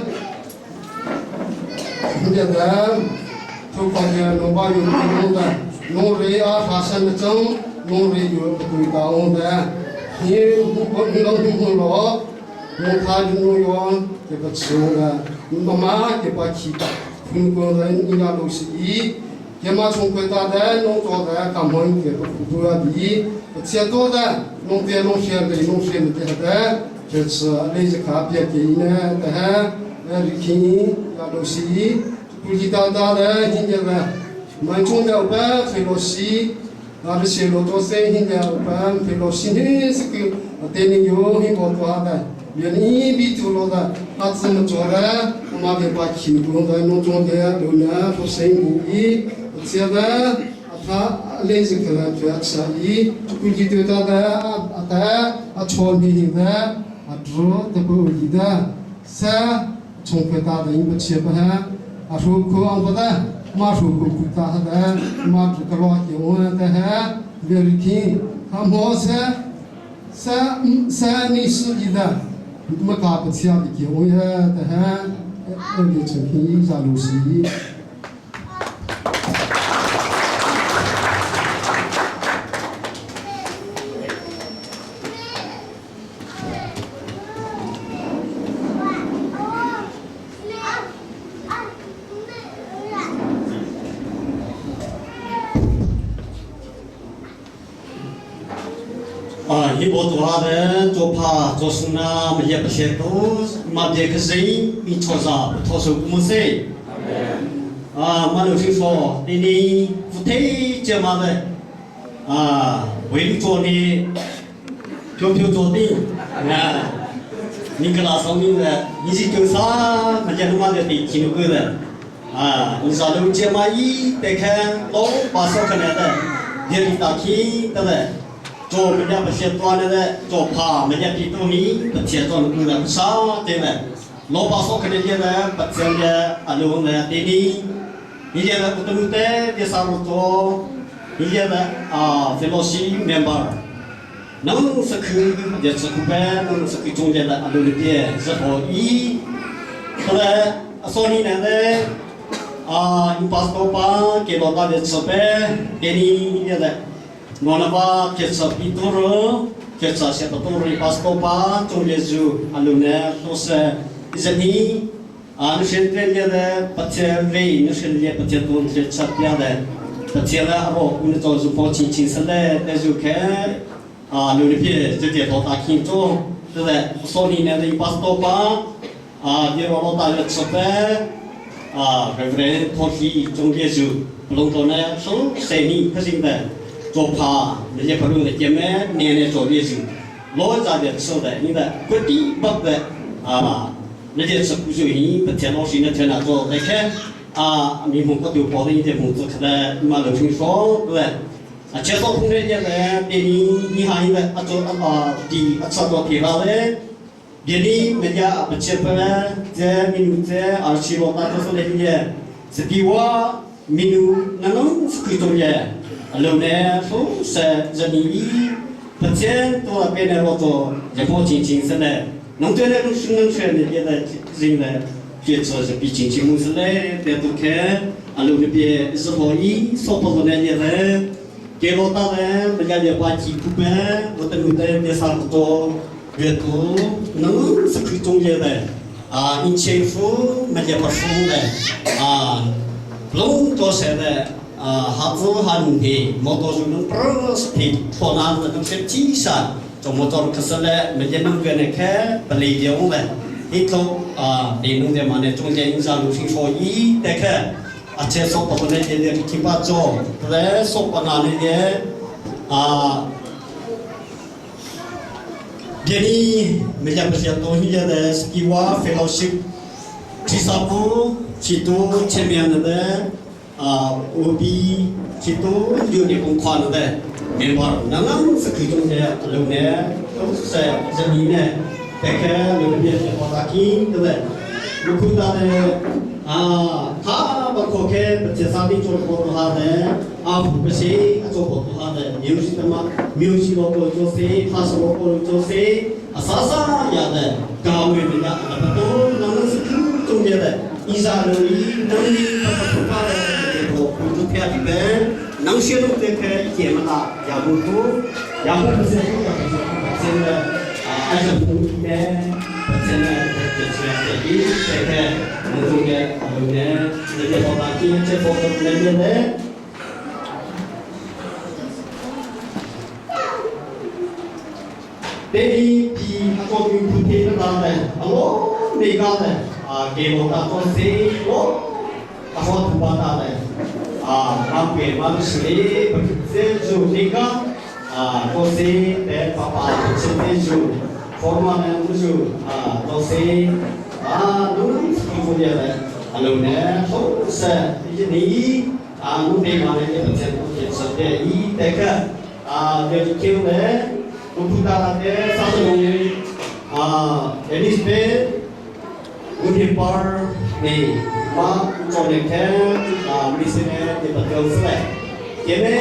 你觉得？都感觉农把有用的。农瑞啊，发生的争，农瑞有对大翁的，你不你老你老，农他就农用这个吃的，你妈妈给把气，中国人人家都是一，也嘛从国大的农做的，干嘛给不不要的，不切多的，农别农学的农学的的，这次类似卡别给呢，但还那旅行要东西，不知道到的今年呢，蛮重要吧，费罗西，那是写罗做生意的吧，费罗西呢是个对你有很多多的，原因比做了的，他怎么做的，我妈给把钱工的弄中的，留呢做生意，现在他类似可能主要吃一，估计对他的啊他啊穿的的啊住的不一的，三从回答的应该切不哈，啊说可昂不的，马说可不大的，马这个老给我的哈，别人听，他毛三三三你是一的，么搞不起啊的给我呀的哈，那个成品一下东西。 啊，一波多哈的做怕做事呢，没也不写多，嘛别个谁，你错啥不脱手不没啊，马六听说你你不推荐嘛的，啊，为做你，飘飘做的，啊，你跟他说明的，你是做啥？他家他妈的得听个的，啊，你啥都接嘛一得看老把手可来的，别打听对不对？做人家不写多的，做怕人家比多米不写多的不少对不？老把手可能现在不讲的，啊，刘呢对你，你现在不懂得别啥路做，你现在啊，这老师明白，能是去也是去呗，能是去中间的啊，刘的别是好一，后来说你呢啊，你把手把给老大的吃呗，给你现在。我那把铁车比多了，铁车写的多了，把多把中间就阿鲁呢都是一些你啊，那现在的不切为，那现在不切多铁车边的，不切了阿罗，我们做是放轻轻松的，但是看啊，留的片就点到大庆做，对不对？说你呢，你把多把啊，你老老大要吃饭啊，对不对？脱离中间就不能多呢，说谁你可行的。做怕人家朋友的姐妹年年做月子，老早的吃的，你的各地不的啊，那些吃苦就行，不天老师那天那做来看啊，民风不丢包的一点工资，可能嘛流行说对不对？啊，介绍同学的别你你还一个啊做啊第啊吃多提了嘞，别你人家不吃饭，这民族这二十罗大多数那些是比我民族那种是可以的。楼呢，都是人民不见多了别的老多，也不仅仅是呢，农村那种是农村的也在人呢，别说是比经济公司嘞，别都看，啊楼那边是好一说不出来的人，给老大人人家也把几股呗，我等农村别上不多，越多能是可中间的，啊，你前夫没也不输的，啊，龙多些的。啊，哈子哈努皮，摩托就能不是皮，托拿的东西机上，就摩托可是嘞，没见能跟那开不理解我们，一头啊，你弄的嘛呢，中间有啥路线说一得开，啊，这说不呢，现在听不着，对，说不那里的啊，别的没见不是东西的，是给我 fellowship，至少不，去多前面的呢。啊，我比许多有点工款的，明白？那俺是其中的六年，都是人民呢，大概六年是多大金，对不对？如果他的啊，他不可开不接上的做活动哈的，啊不是做活动哈的，有些他妈有些老婆做事，他是老婆做事，啊啥啥样的，高位的呀，那么多那俺是其中的，一啥能力能力不不发的。我偏的呗，能学弄这个节目啦，也不多，也不是真的啊，还是不的，真的就是这一这个农村的后呢，这些老大姐这方面那边的。第一批 ko mi phu te na le alo me ka le a ke lo ta ko se lo a ho tu pa ta le a ma pe ma se pa se ju te ka a ko se te pa pa se te ju forma ne mu ju a ko se a nu ki ko ya le a lo ne ho se ti ni a nu te ma ne te pa se ko te sa te i te ka a te ki le ဘူတာတဲ့စာလုံးအာအလစ်ဘေဘူဒီပါနေမာချောနေခဲအာမီစနေဒီပတောစလဲကေမေ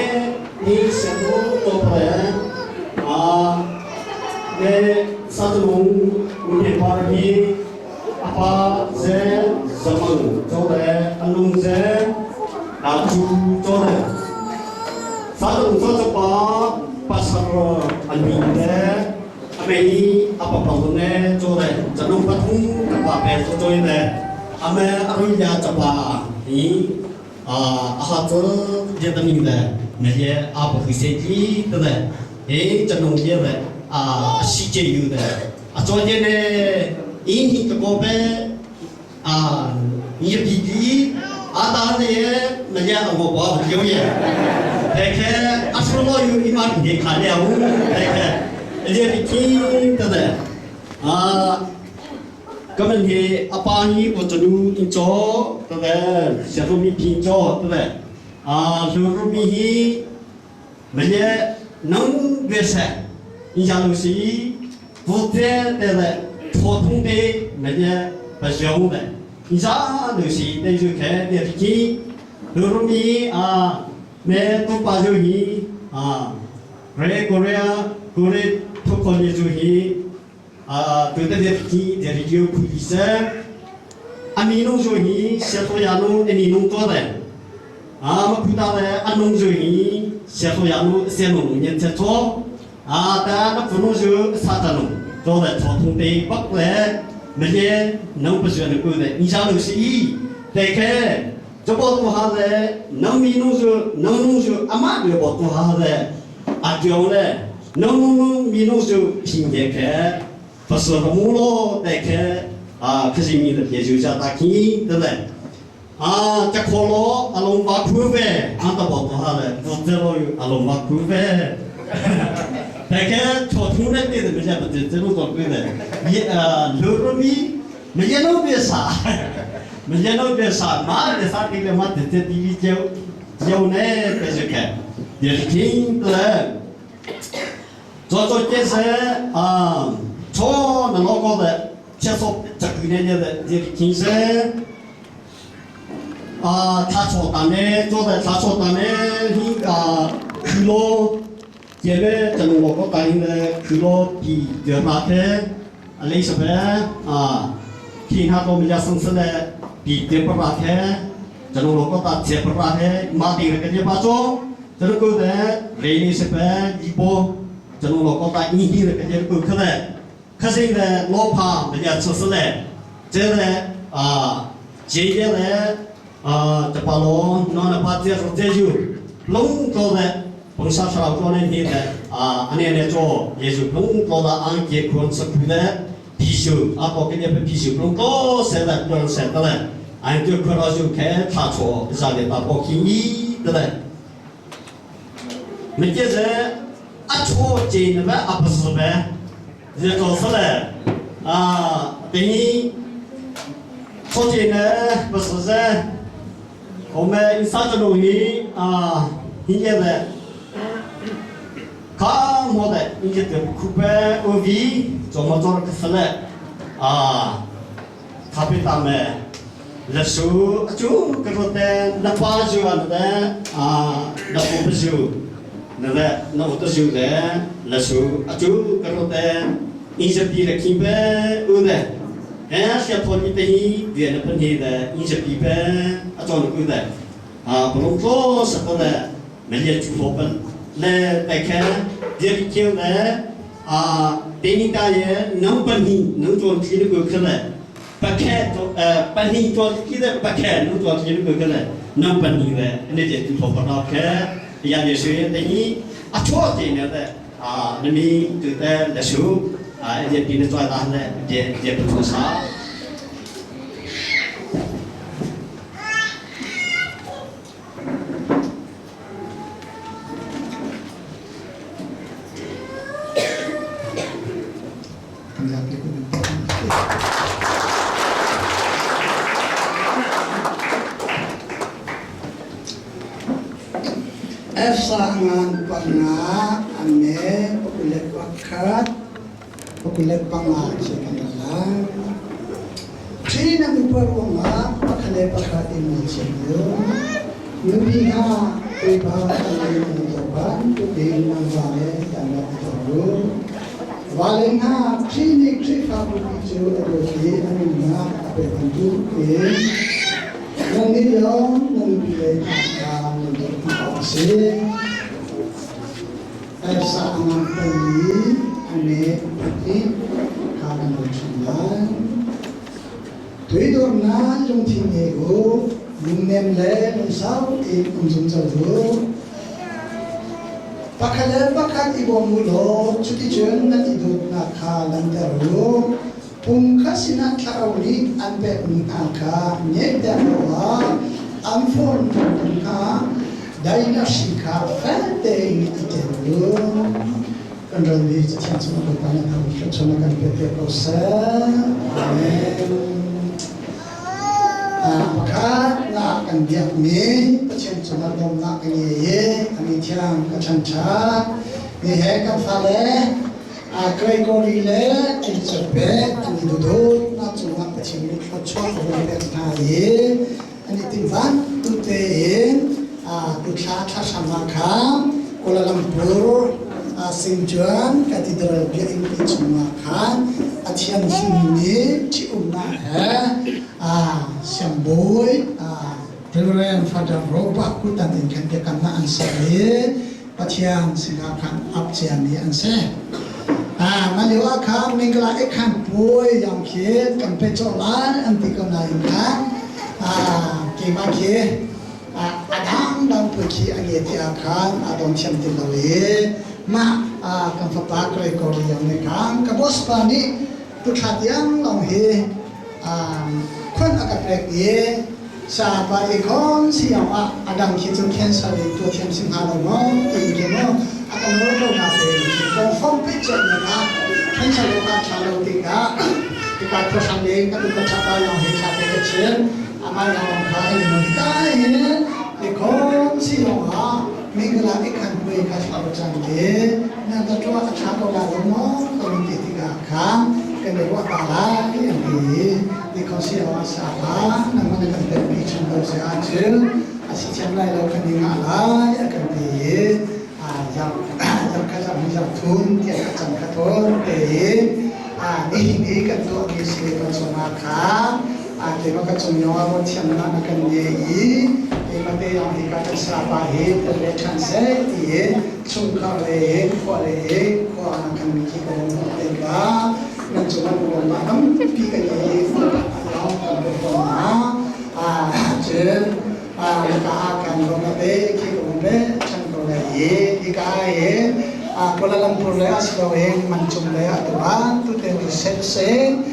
နီစဘူတော့ပရအာနေစာလုံးဘူဒီပါဟီအပါဇဲဇမန်ကျော်တဲ့အလုံးဇဲနာချူကျော်တဲ့စာလုံးစောစပါ pasar alminde amei apa pangune chore chanung pathum kapa pe choi de ame aru ya chapa ni a aha cho je tani de me ye a pa khise ji de e chanung ye de a si che yu de a cho je ne in hi ko pe a ni pi ji a ta ne ye me ye a go ba yo ye แต่แค่อัศรอยู่อีมาเด็กขาดแล้วแต่แค่เรียกที่แต่แต่อ่าก็มันเฮอปานีปจนูอินจอแต่แต่เสียรูมีพินจอแต่แต่อ่าลูรูมีฮีมันเนี่ยน้องเวสอินจาลูซีบุเตแต่แต่ทอทุ่งเตมันเนี่ยปะยงแต่อินจาลูซีแต่อยู่แค่เรียกที่ลูรูมีอ่า မဲတူပါဂျူဟီအာရေကိုရီးယားကိုရီထုတ်ခေါ်နေဂျူဟီအာတူတဲ့တဲ့ကီတဲ့ရီယိုခူဒီဆာအမီနုဂျူဟီရှေတိုယာနုအမီနုတော့တဲ့အာမပူတာတဲ့အနုဂျူဟီရှေတိုယာနုဆေနုညက်ချက်တော့အာတာနဖုနုဂျူစာတနုတော့တဲ့ထောထုံတေပတ်လေမရေနုပဇွန်ကုတဲ့ဤစားလို့စီတဲ့ခဲ 这波多哈嘞，农民农是农农是阿妈的波多哈嘞，阿叫嘞，农农民农是平年开，不是红咯，带开啊，可是你的别就叫大金，对不对？啊，这可咯，阿龙巴苦呗，俺到波多哈嘞，不这咯阿龙巴苦呗。大家头痛的对的，没啥不对，这种做对的，也刘若米，没见到别啥。 မရနောပြစာမာရစာတိလေမတတတီကျုကျုံနေပဲစခဲဒီခင်တလေဇောဇောကျစေအာချောနလောကောတဲ့ချက်စောချက်ကိနေတဲ့ဒီခင်စေအာသာချောတနေဇောတဲ့သာချောတနေဟိအာခီလိုကျဲကျွန်တော်ကောတိုင်းတဲ့ခီလိုဒီဂျမာတဲ့အလေးစပဲအာခင်ဟာတော့မရဆန်းစတဲ့ 比这不拉天，这种老个大这不拉天，马定了个这把做，这种狗的雷尼是白一波，这种老个大一定了个这狗可能，可是呢老怕人家出事嘞，这呢啊，这个呢啊，这把龙弄了把这这就龙做的。本身是老做那天的啊，安尼来做也是龙做的按结婚是苦的。皮修啊，包括你被皮修龙多些的，不能些的嘞。俺就看到就看他错，上的大包轻易的嘞。没接着啊错进的呗，啊不是呗，这做事嘞啊，等于错进的不是噻。我们啥子东西啊？现在卡莫的，你就得苦呗，我为怎么做个事嘞？啊，他被他们。 လက်ဆူအကျိုးကရတဲ့နပါဇူအန်တဲ့အာနပုပဇူနတဲ့နဝတဇူတဲ့လက်ဆူအကျိုးကရတဲ့အင်စပီရခိပဲဦးတဲ့အဲရှက်ဖော်ဒီတေဒီနပနေတဲ့အင်စပီပဲအကြောင်းကူတဲ့အာဘလုံးတော့စတဲ့မလျချူဖောပန်လဲတဲ့ခဲဒီကိလဲအာတေနီတာရဲ့နံပနီနံကြောခီနကိုခလဲ ပခဲတော့အပနီတော့ကိတဲ့ပခဲနုတော့ကိနကိုခလဲနံပနီပဲအနေကျတူဖောပတော့ခဲရရဆွေတဲ့ညီအချောတင်နေတဲ့အာနမီတူတဲ့လက်စု A pi na choi la le de de pu sa. F-sangan panga ame pakulet pakhat pakulet panga che kan la. China mi paruanga pakhale pakhat in mo che yo. Nupi ha pa kan ni to ban tu ding nang wa le kan la to ru. Vale hna Khrih nih Khrihfabu pi cu a dawt i a nunnak a pek bantuk in nannih lawng nan nupi le hna kha nan dawt hna awk a si. Phaisa a ngan pali a me pahnih kha kan lo chim lai. Tuidornak lungthin ngei u, lungnem le lungsau tein um zungzal u. Pakhat le pakhat i bawm u law cuticun nan i dawtnak kha langhter u. Pum kha sinah thlarau nih an pekmi hna kha ngeihter awkah an forhtu hna daihnak hri kha fel tein i ken u. Kan ral nih Cathiang chung Bawipa nih thang thluachuah kan pe te ko seh. Amen. Pakhat nak kan biakmi Pathian cungah lawmnak ka ngei i a mi thiang ka chanṭhat. Mi he kan fale Gregory le Elizabeth an i duhdawtnak cungah Pathian nih thluachuah a vun pek hna i an i timvan tu tein tuthla thla hram ah khan Kuala Lumpur Singjuan Cathedral biakinn pi chungah khan a thianghlimmi ṭhitumnak he siangbawi Reverend Father Robert Kutan in khan biakamnak an ser i Pathian sinah khan ap ciami an si. Mah lio ah khan Mingla i khan puai yang khi kan pe cawh lai an ti ko nain khan keimah khi a dangdang puai khi a nge ti ah khan a dong thiam ti lo i mah kan fapa Gregory yang nih khan ka boss pa nih tuthla tiang lawng hi khuan a ka pek i sapa i khon siang ah a dang khi cu cancer in tuah thiam si hnga lo maw ti khi mu a kan nawl ko na te khi confirm pe chet na ka cancer lo ka tha lo tikah tika khuahram ding ka tu ka thapa yang he tha te ka chin ama yang kha in mo ka hin i khon siang ah mingla i khan pui kha thla cang ke na ta tua a tha ko la lo maw ka ti tikah khan kan i ruah ta lai an ti i khawsia sa pa nangmah na kan telpi chung ko si ahcun a si thiam lai lo kan i ngah lai a kan ti i zarh khat zarh hnih zarh thum tiah ka cang kha thawn te i nihin i kan tuahmi si kan chungah khan keimah ka cung yong ah ruahthiamnak na kan ngei i keimah te yong hi ka kan sapa hi tel le ṭhan seh ti in chungkhar le in khua le in khua na kan mi khi ka hung hmuh te ka nan cungah lawmnak tampi kan i lawng kan pe fawn hna. Cun ka ah kan lawm te khi ka hung pe ṭhan ko lai i hika hin Kuala Lumpur le asiloin Mancung le atu bantuk in research sing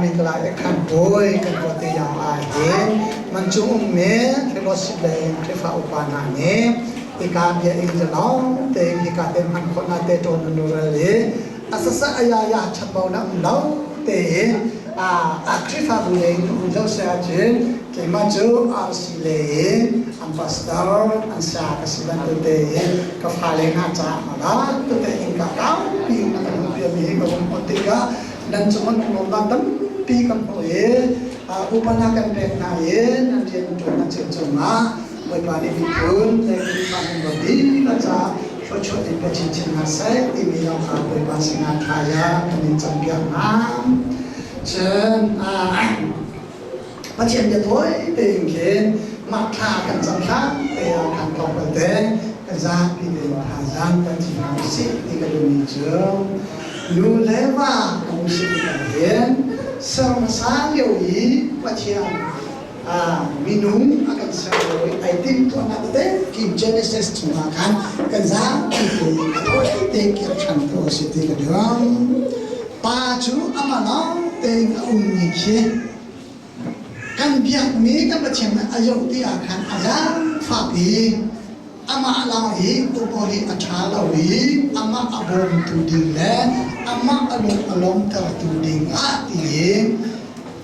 Mingla e khan bawi kan tuah te yang ah hin Mancung ummi fellowship le Khrihfa upa hna nih hika bia in zalong tein hika te hman khawhnak te ṭawn an ral i a sasa ayaya chambau na um lo tein a Khrihfabu lei in um zo se ahcun keimah cu RC lei in an pastor an sa ka si bantuk tein ka fale hna caah mala tu tein ka kaupi in a kan piami hi ka vung hmuh tikah nan cungah lunglawmnak tampi kan hmuh i upana kan pek hna i nan rian ṭuan nan cem cungah Bawipa nih miphun le Khrihfa member dihlak caah thluachuah in pe chinchin hna seh timi lawng kha Bawipa sinah thla ya kan in campiak hna. Cun Pathian bia tawi tein khin mah thla kan cam hlan te ah khan tlawmpal te kan zapi tein thazaang kan ci hna usih ti ka duhmi cu nu le va kan si tikah hin ser hmasa lio i Pathian minung a kan ser lio i ai timhtuahnak tete King Genesis chungah khan kan zapi tein a tawi te kir ṭhan tu a si ti ka duh. Pa cu amah lawng tein a ummi khi kan biakmi kan Pathian nih a zoh ti ah khan a zaangfak i amah lawng hi upaw hi a ṭha lo i amah a bawmtu ding le amah a lung a lawmtertu ding ah tiin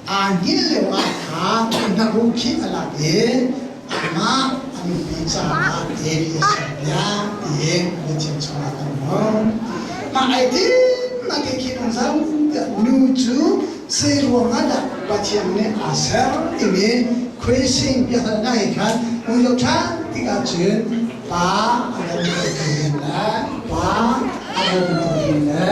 aa hngilh lio ah khan hnakruh khi a lak i amah a nupi caah Eli a serpiak tiin biachim chungah kan hmuh. Mah ai timnak i khi nung zau tiah nu cu zei ruangah dah Pathian nih aa ser timi khuaising biahalnak he khan hung zoh ṭhan tikah cun pa a lawmter ding le pa a bawmtu ding le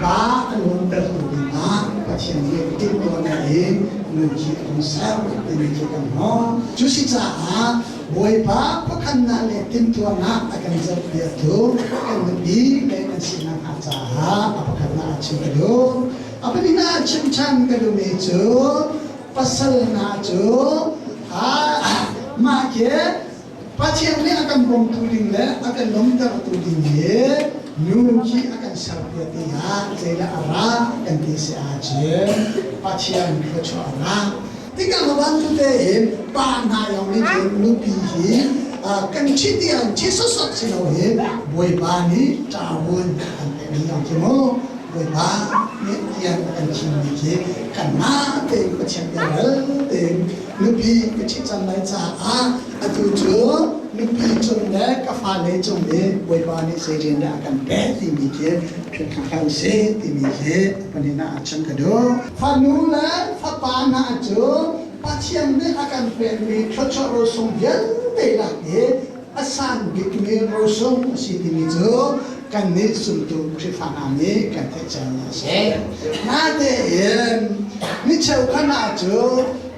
pa a nuamtertu dingah Pathian nih timhtuahnak in nu khi a hung ser timi khi kan hmuh. Cu si caah Bawipa khuakhannak le timhtuahnak a kan zohpiaktu kan nupi le kan sinak hnga caah a pakhatnak ah chim ka duh. A pahnihnak ah chim ṭhan ka duhmi cu pasal hna cu mah khi Pathian nih a kan bawmtu ding le a kan lawmtertu ding hi nu khi a kan serpiak tiah zeidah a ra kan ti si ahcun Pathian thluachuah a ra. Tikah mabantu tein pa hna yong nih cun nupi hi kan ṭhit i an ṭhit sawsawt si lo hi Bawipa nih ṭawun an pekmi yong khi mu Bawipa nih rian a kan thimmi khi kanmah tein Pathian bia ral tein nupi ka ṭhit cang lai caah atu cu nupi cung le ka fale cung i Bawipa nih zei rian dah a kan pek timi khi philh hna hlah usih timi khi panin ah chim ka duh. Fanu le fapa hna cu Pathian nih a kan pekmi thluachuah rosung vialte lak i a sang bikmi rosung a si timi cu kannih zumtu Khrihfa hna nih kan theih cangmi a si. Natein mi cheukhat hna cu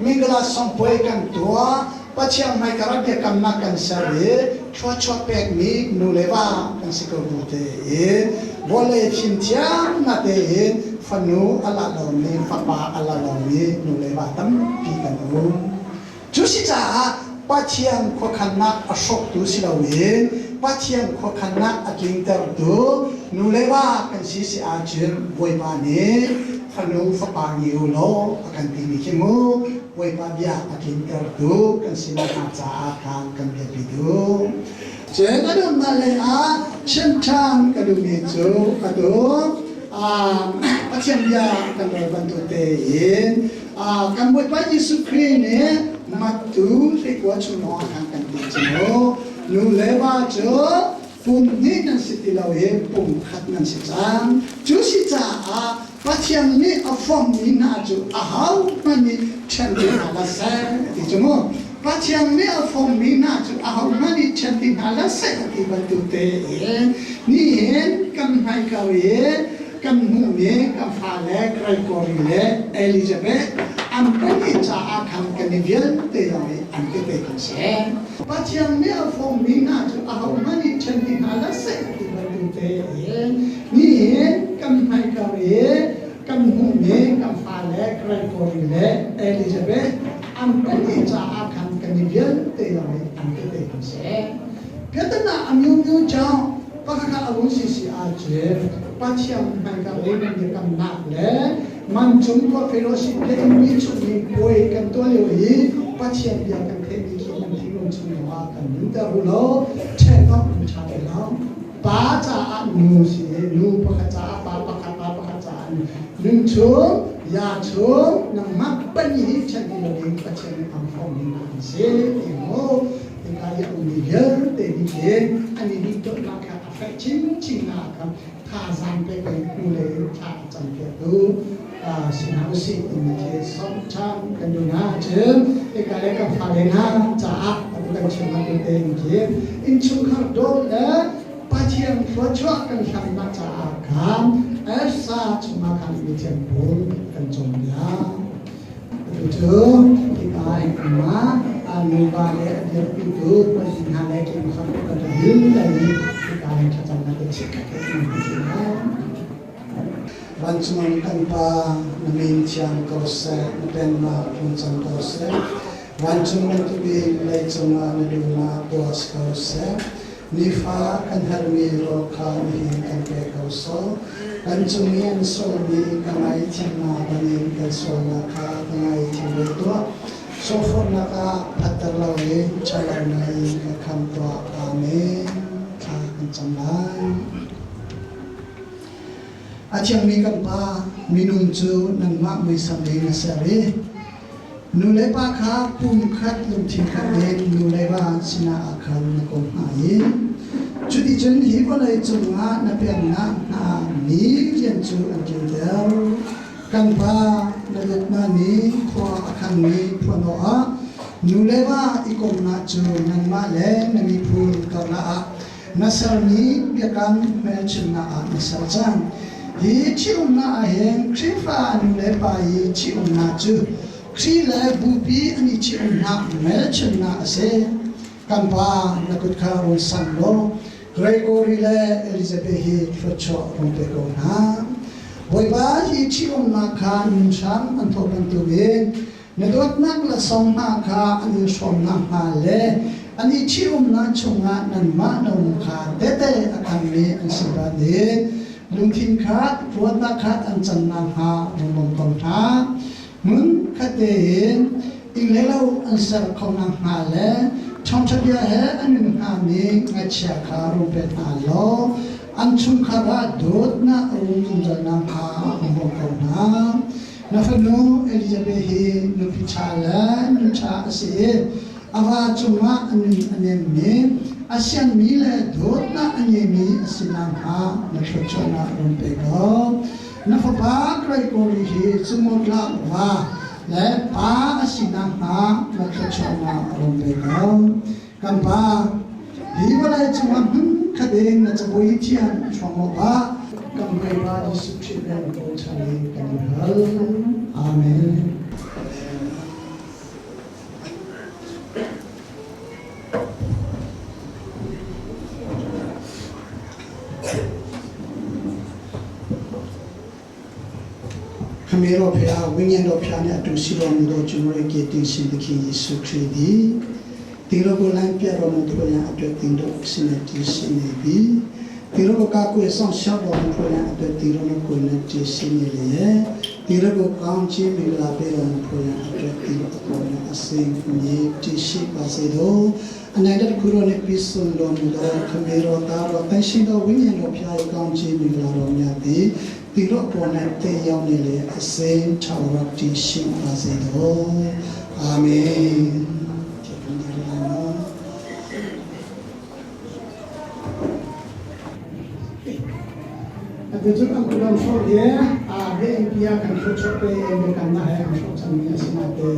Mingala songpuai kan tuah, Pathian hmaikar ah biakamnak kan ser i thluachuah pekmi nu le va kan si ko bu tein vawlei fimthiam na tein fanu a la lomi fapa a la lomi nu le va tampi kan um. Cu si caah Pathian khuakhannak a hrawktu si loin Pathian khuakhannak a tlingtertu nu le va kan si si ahcun Bawipa nih fanu fapa ngei u law a kan timi khi mu Bawipa bia a tlintertu kan si nakhnga caah khan kan biapi duh. Cun a donghnak lei ah chim ṭhan ka duhmi cu atu Pathian bia kan rel bantuk tein kan Bawipa Jesuh Khrih nih Mattu hleikua chung lawngah khan kan ti cu nu le va cu pum hnih nan si ti lo i pum khat nan si cang. Cu si caah Pathian nih a fommi hna cu ahohmanh nih ṭhen ti hna hlah seh ti cu mu. Pathian nih a fommi hna cu ahohmanh nih ṭhen ti hna hlah seh a ti bantuk tein nihin kan hmai ko i kan hmuhmi kan fale Gregory le Elizabeth an pahnih caah khan kan i vialte zong hi an tete kan si. Pathian nih a fommi hna cu ahohmanh nih ṭhen ti hna hlah seh a ti bantuk tein Nihin kan hmaikar i kan hmuhmi kan fale Gregory le Elizabeth an pahnih caah khan kan i vialte zong hi an tete kan si. Biatana a myumyu cang pakhat a vun si si ahcun Pathian hmaikar i kan biakamnak le mancung khua fellowship le mi chung i puai kan tuah lio i Pathian bia kan theihmi khi nan thinlung chung ah kan nunter u law ṭhen awk an ṭha ti lo. Pa caah nu si i nu pakhat caah pa pakhat pa pakhat caah nu nun chung ya chung nangmah pahnih hi ṭhen ti lo ding Pathian nih ang fawmmi hna an si ti mu hika i a ummi vialte nih hin an i duhduhnak kha a feh chinchin na kha thazaang pek in hnulei in thla a campiaktu si hna usih timi khi sawm ṭhan kan duh hna cun hika le kan fale hna caah atu kan chim bantuk tein khin innchungkhar dawt le Pathian thluachuah kan hlamnak caah khan Elsa chungah khan mithiang pawl kan cawnpiak. Atu cu hika in umma nuva le a dirpitu pahnih hna le keimah kan hil lai i hika in thlacamnak te chikkhat te kan hmu lai. Vancung kan Pa, na min thiang ko seh, na pennak tlung cang ko seh. Vancung bantukin leicung ah na duhnak tuah si ko seh. Nifa kan herhmi rawl kha nihin kan pe ko sawh. Kan cung i an sualmi ka ngaithiam hna bangin kan sualnak kha ka ngaithiam ve tuah. Sawhforhnak ah phatter loin ṭhatlonak in ka khamh tuah. Amen. Thla kan cam lai. A thiangmi kan Pa, minung cu nangmah muisam in na ser i nu le pa kha pum khat lungthin khat in nu le va sinah ah khan na kawm hna i cuticun hi vawlei cungah na peknak hna mi rian cu an ṭinter. Kan Pa, na dawtnak nih khua a khanmi phuanawh ah nu le va i komhnak cu nangmah le na miphun karlak ah na sermi biakam hmelchunhnak ah na ser cang. Hi ṭhitumnak ah hin Khrihfa nu le pa i ṭhitumnak cu Khrih le Bupi an i ṭhitumnak hmelchunhnak a si. Kan Pa, na kut kha run sang law Gregory le Elizabeth hi thluachuah rung pe ko hna. Bawipa, hi ṭhitumnak kha nun hram an thawh bantukin Na dawtnak laksawng hna kha an in hrawm nakhnga le an i ṭhitumnak chungah nanmah na um kha tehte a khammi an si bantuk lungthin khat, ruahnak khat an can nakhnga rung bawm ko hna. Hmun khat tein inn le lo an ser kho nakhnga le ṭhawngṭha bia he an nun hngami ngaihchia kha rung pe hna law an chungkhar ah dawtnak a um zungzal nakhnga rung bawm ko hna. Na fanu Elizabeth hi nupi ṭha le nu ṭha a si i a va cungah a nun a nemmi, a siangmi le dawtnak a ngeimi a si nakhnga na thluachuahnak run pe ko. Na fapa Gregory hi cungawtlak va le pa a si nakhnga na thluachuahnak run pe ko. Kan Pa, hi vawlei cungah hmunkhat in na cabuai thiang hrawng awkah kan Bawipa Jesuh Khrih rian bochan in kan in hal. Amen. ခမေတော်ဖျားဝိညာဉ်တော်ဖျားနဲ့အတူရှိတော်မူသောကျွန်တော်ရဲ့ကယ်တင်ရှင်သခင်ယေရှုခရစ်သည်သင်တို့ကိုလမ်းပြတော်မူဖို့ရန်အတွက်သင်တို့ရှင်နဲ့တည်ရှိနေပြီသင်တို့ကိုကာကွယ်ဆောင်ရှောက်တော်မူဖို့ရန်အတွက်သင်တို့ကိုယ်နဲ့တည်ရှိနေလေသင်တို့ကိုကောင်းချီးမင်္ဂလာပေးတော်မူဖို့ရန်အတွက်သင်တို့အပေါ်နဲ့အစဉ်မြေတည်ရှိပါစေသောအနန္တတခုတော်နှင့်ပြည့်စုံတော်မူသောခမေတော်သားတော်တန်ရှင်တော်ဝိညာဉ်တော်ဖျား၏ကောင်းချီးမင်္ဂလာတော်များသည် သင်တို့အပေါ်၌တည်ရောက်နေလေအစိမ်းထာဝရတည်ရှိပါစေသောအာမင်ကျေးဇူးတင်ပါတယ်နော်အတူတူအကူတော်ဆိုရအာဘေအင်ပြာကန်ဆိုချပေအင်ကန်နာဟဲဆိုချမ်းမြစနာတေ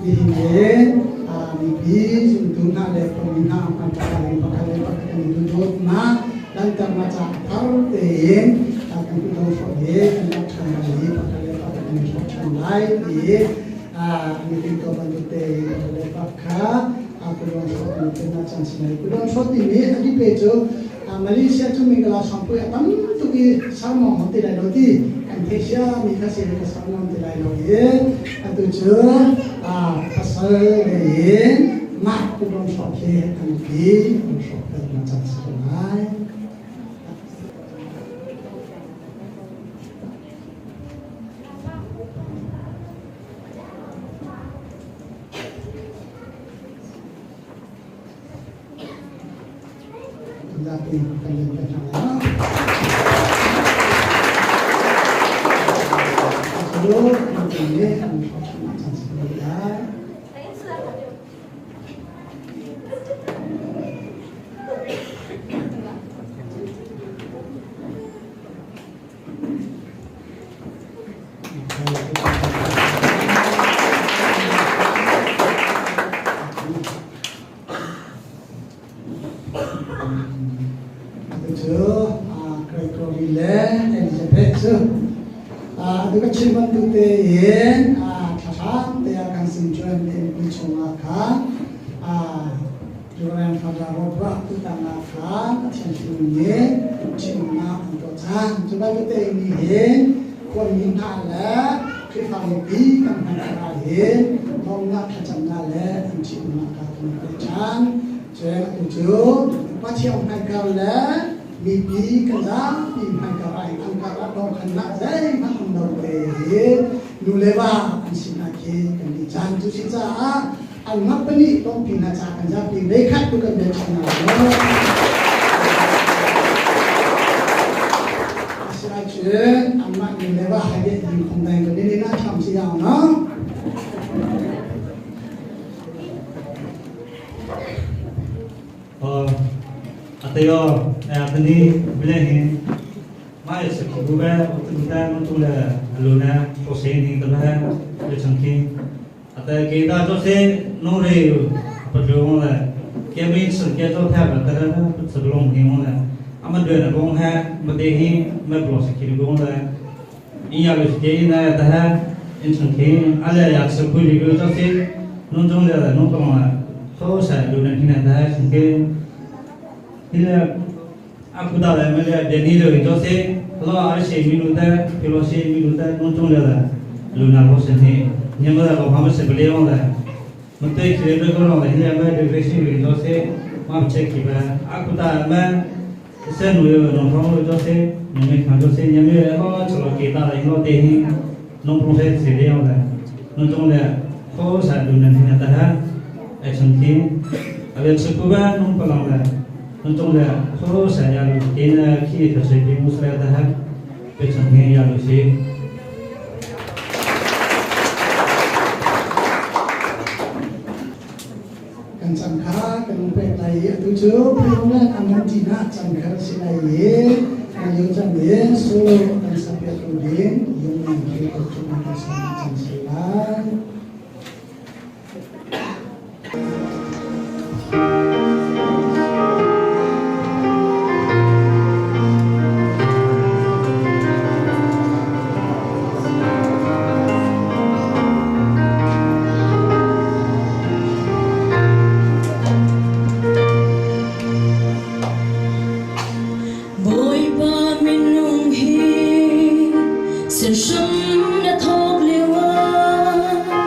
ဒီဟင်အာမီဘီဇုံဒုနာလေပမီနာကန်တာလေပခလေပခလေဒုဒုနာလန်တမချာဖောတေ kan ku dong fo ye kan lak than lai i pakhat le pakhat kan i hrawk than lai ti mi tin to bantuk te pakhat le pakhat ku dong fo kan te na chan si lai ku dong fo ti mi adi pe cu Malaysia cu mingala sangpui a tam tuk i sarmong hom ti lai lo ti kan thei sia mi kha si ka sarmong ti lai lo i atu cu pasal le in mah ku dong fo khi an pi an hrawk na chan si lai. Zapi kan in pe hna. Atu kan nih an chan si lai. Cu Gregory le Elizabeth cu atu ka chim bantuk tein thlahrang te ah kan sin ṭuan mi chungah khan Reverend Father Robert tutan ah khan Pathian hlun nih chimnak an tuah cang. Cu bantuk tein nih hin khuami hna le Khrihfa mipi kan hman ah hin lawmnak thlacamnak le an chimnak kha kan pe ṭhan. Cun atu cu Pathian hmaikar le Mipi kan zapi hmaikar ah an kar ah dawnkhannak zeihmanh um lo tein nu le va an si hna khi kan nih caan cu si caah an ngap pahnih lawmpi hna ca kan zapi meikhat tu kan biachim hna lo. Asinain anmah nu le va hai deh ding khong dai ko ni na tham si yao no. Atayo atani bilehin mai sakhi bu ba utumta mutula aluna chose ni tabha le changki ata ke da cho se no re patlo la ke mi sir ke cho tha ba tara na sablong hi mo la ama de na gong ha ma de hi ma blo sakhi gong la in ya le ke na ta ha in changki ala ya sakhu li go cho se non jong le la no pa ma so sa lu na hi na ta changki hi aku da le me le de ni le cho se lo a she mi lu ta lo she mi lu ta non jong le la lu na lo se ni nyam la lo ha se ble on la ma te ki le ko lo le hi ma de ve shi ri cho se ma che ki ba aku da ma se nu yo no thong lo cho se nyam me khan cho se nyam me lo cho lo ki ta le lo te hi nong pro se se le on la non jong le kho sa lu na hi na ta ha ai chang ki a le chu ku ba nong pa lang la non jong le kho sa ya lu te na ki tha se ki mu sa ta ha pe chang he ya lu si Kan cang kha kan pek lai i atu cu President an nan ti na cang kha si lai i kan yo cang i solo kan sapiat ko ding yung nan ke ko chung kan sa cang si lai. Bawipa minung hi serhram na thawk lio ah.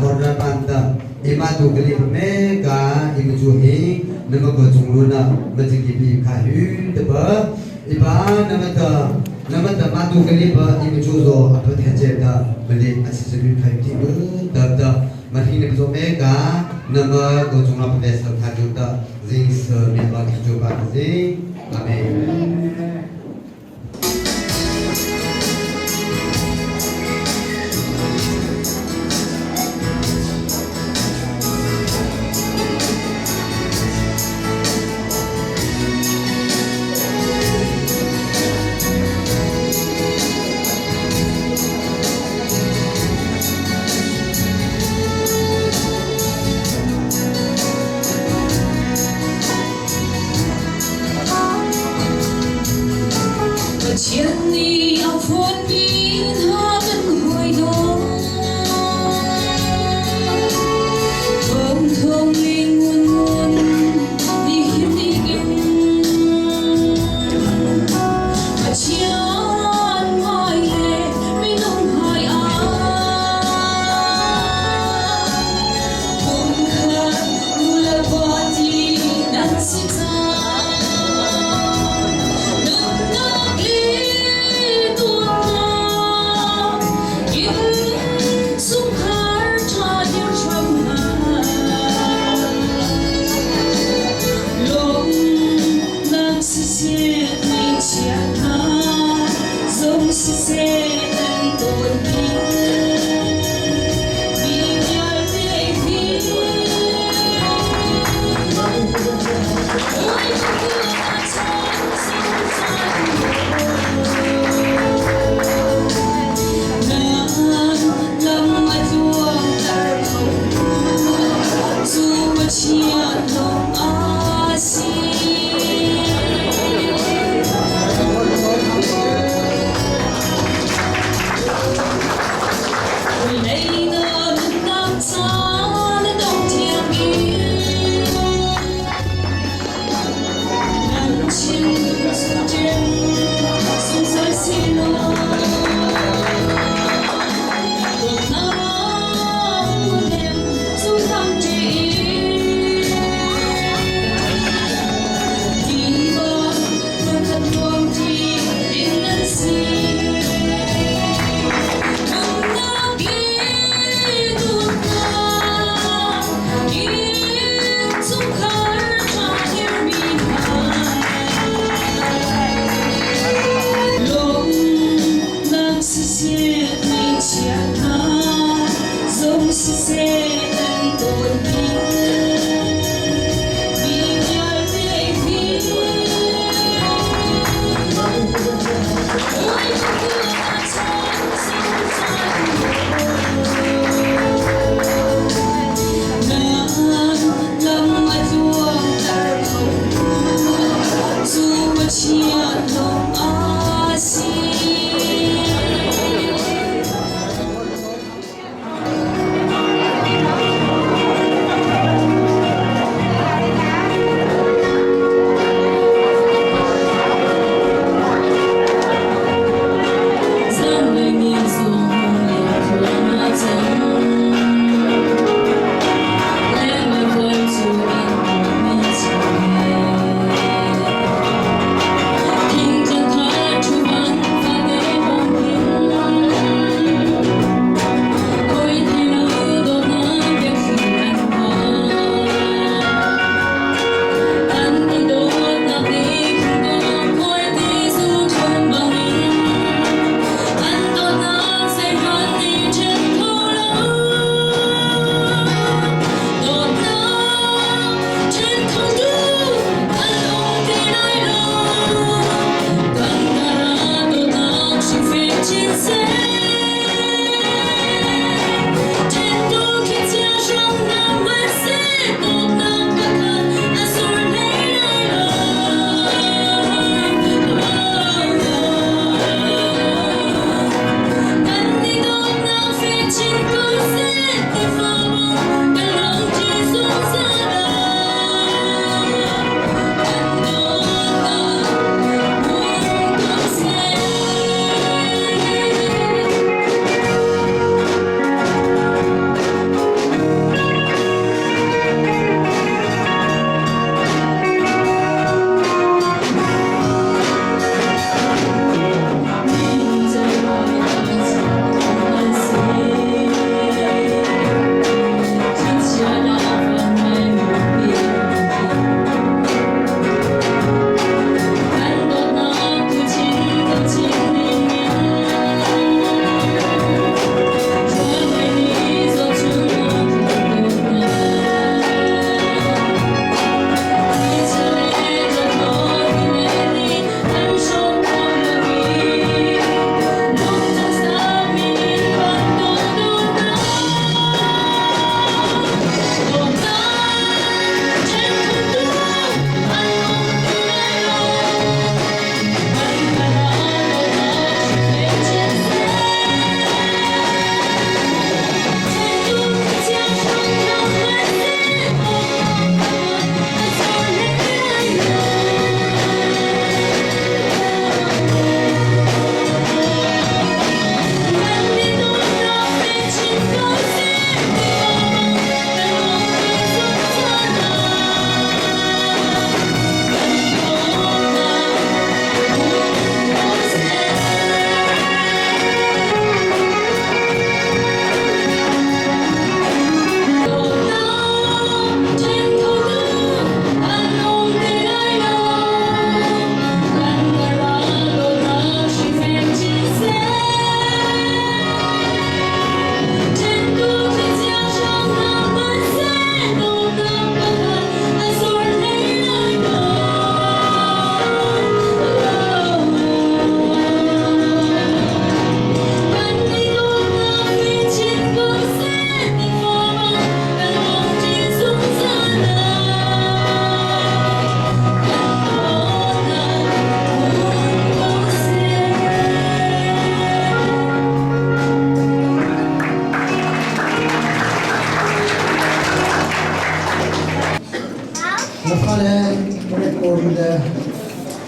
Ahor ra pan ta ima tu kali me ka imu chu hi nama ko chung lu na ma ji ki bi kha hu te ba iba nama ta nama ta ma tu kali ba imu chu zo apha the che ta mali asi se bi kha ti bu da da ma hi ne zo me ka nama ko chung la pa sa kha ju ta zing se me ba ki chu ba zing. Amen. Si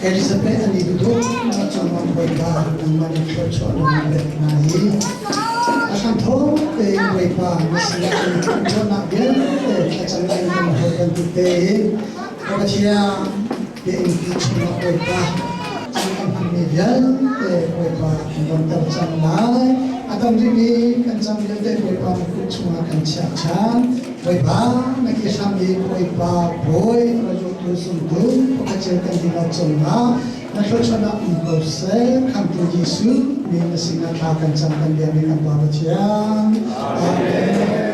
Elizabeth ani dudu na changwan Bawipa nangmah nih thluachuah na kan pek hna i a hramthawk tein Bawipa na sinah kan thluachuahnak vialte thlacam in kan hal bantuk tein ka Pathian biaingpi chungah Bawipa caan kan hmanmi vialte Bawipa kan donter cang lai. A dam rihmi kan cam vialte Bawipa na kut chungah kan chiah ṭhan. Bawipa na ke hram i Bawipa bawi na zultu zumtu pakhat cio kan dihlak cungah na thluachuahnak um ko seh. Khamhtu Jesuh min na sinah thla kan cam kan biakmi kan Pa Pathian. Amen.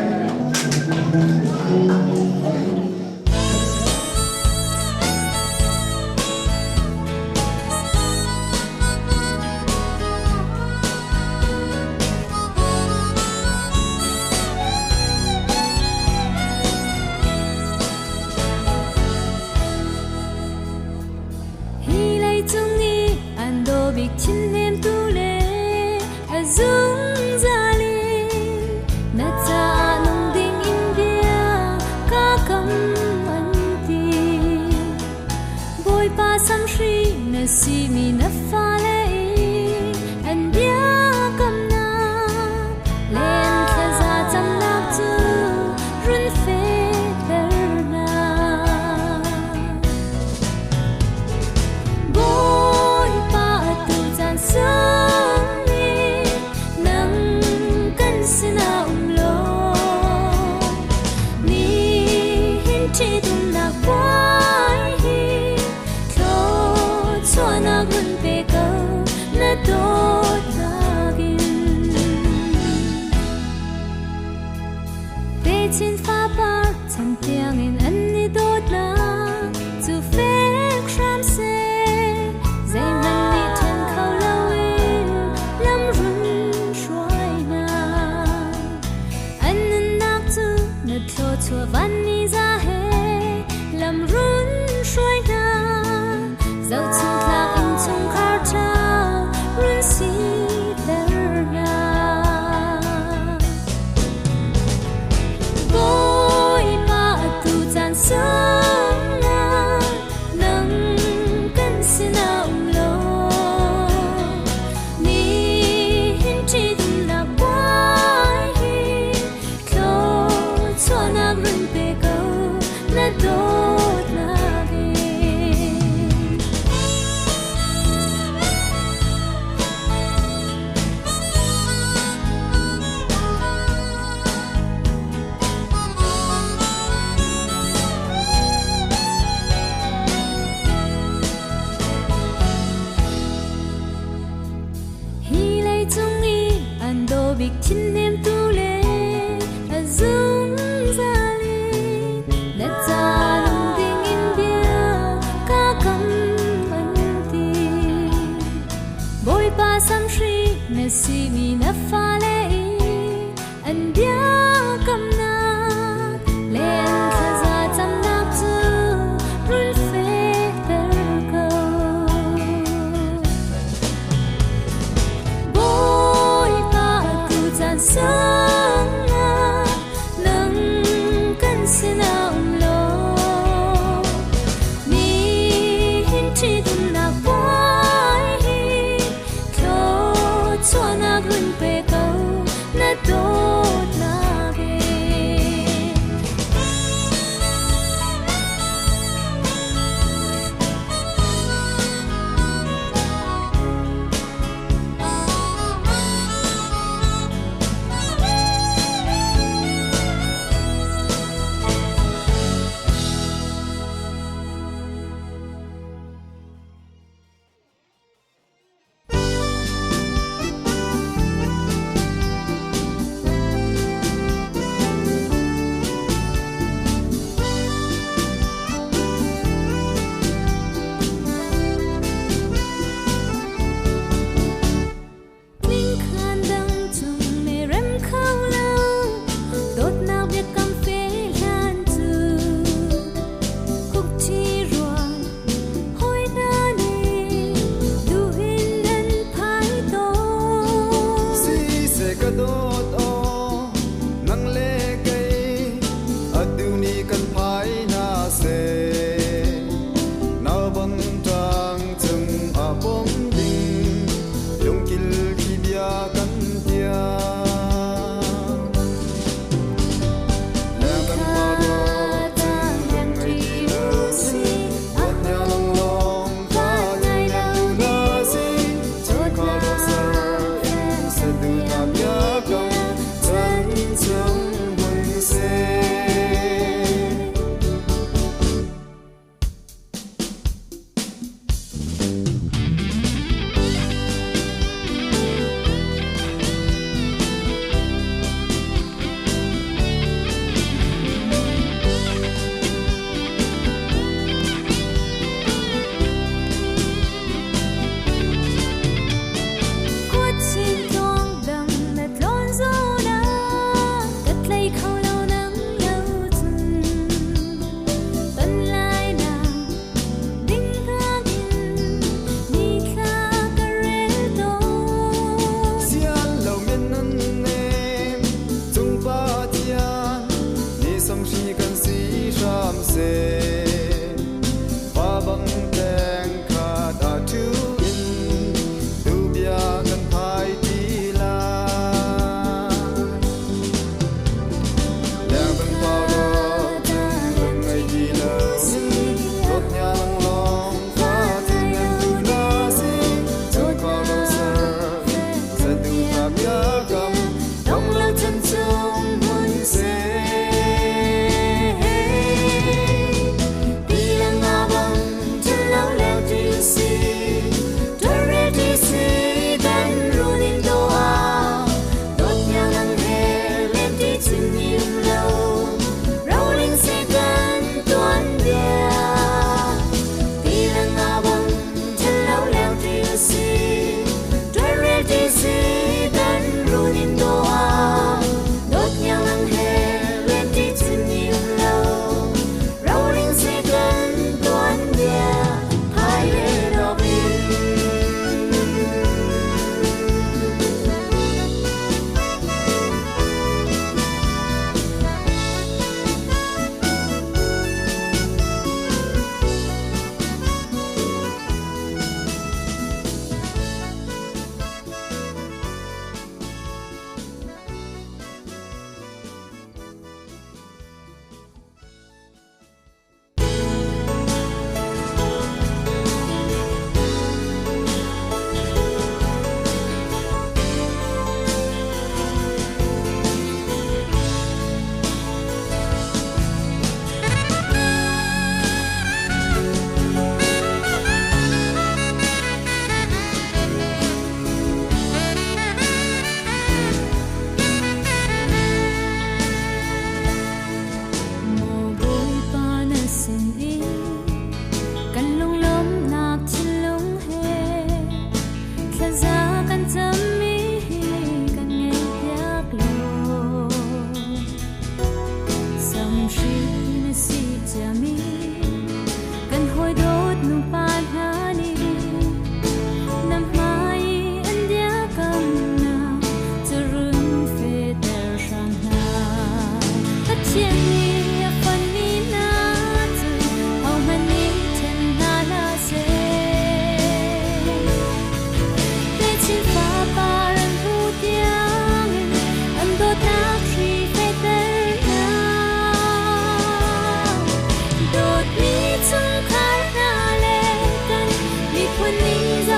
Hi leicung i an daw bik thinhnemtu le a zungzal in na caah nung ding in bia ka kam an ti. Bawipa samhri na simi na fale i an biakamnak le an thlaza camnak cu run fehter hna. Bawipa atu caan sung i nang kan sinah um law nihin ṭhitumnak puai hi thluachuahnak run pe ko na dawtnak in. Techin fapar chan tiangin an i dawtnak cu fek hram seh, zeihmanh nih ṭhen kho loin lam run hruai hna. An nunnak cu na thluachuah vanni za he lam run hruai hna. Zohchunhtlak innchungkhar ṭha run siter hna. Bawipa atu caan sungah nang kan sinah um law nihin ṭhitumnak puai hi thluachuahnak run pe ko na dawtnak in. Hi leicung i an daw bik thinhnemtu le a zungzal in na ca nung ding in bia ka kam an ti. Bawipa samhri na simi na fale i an biakamnak le an thlaza camnak cu run fehter ko. Bawipa atu caan sungah nang kan sinah um law nihin ṭhitumnak puai hi thluachuahnak run pe ko na dawtnak in.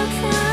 thla.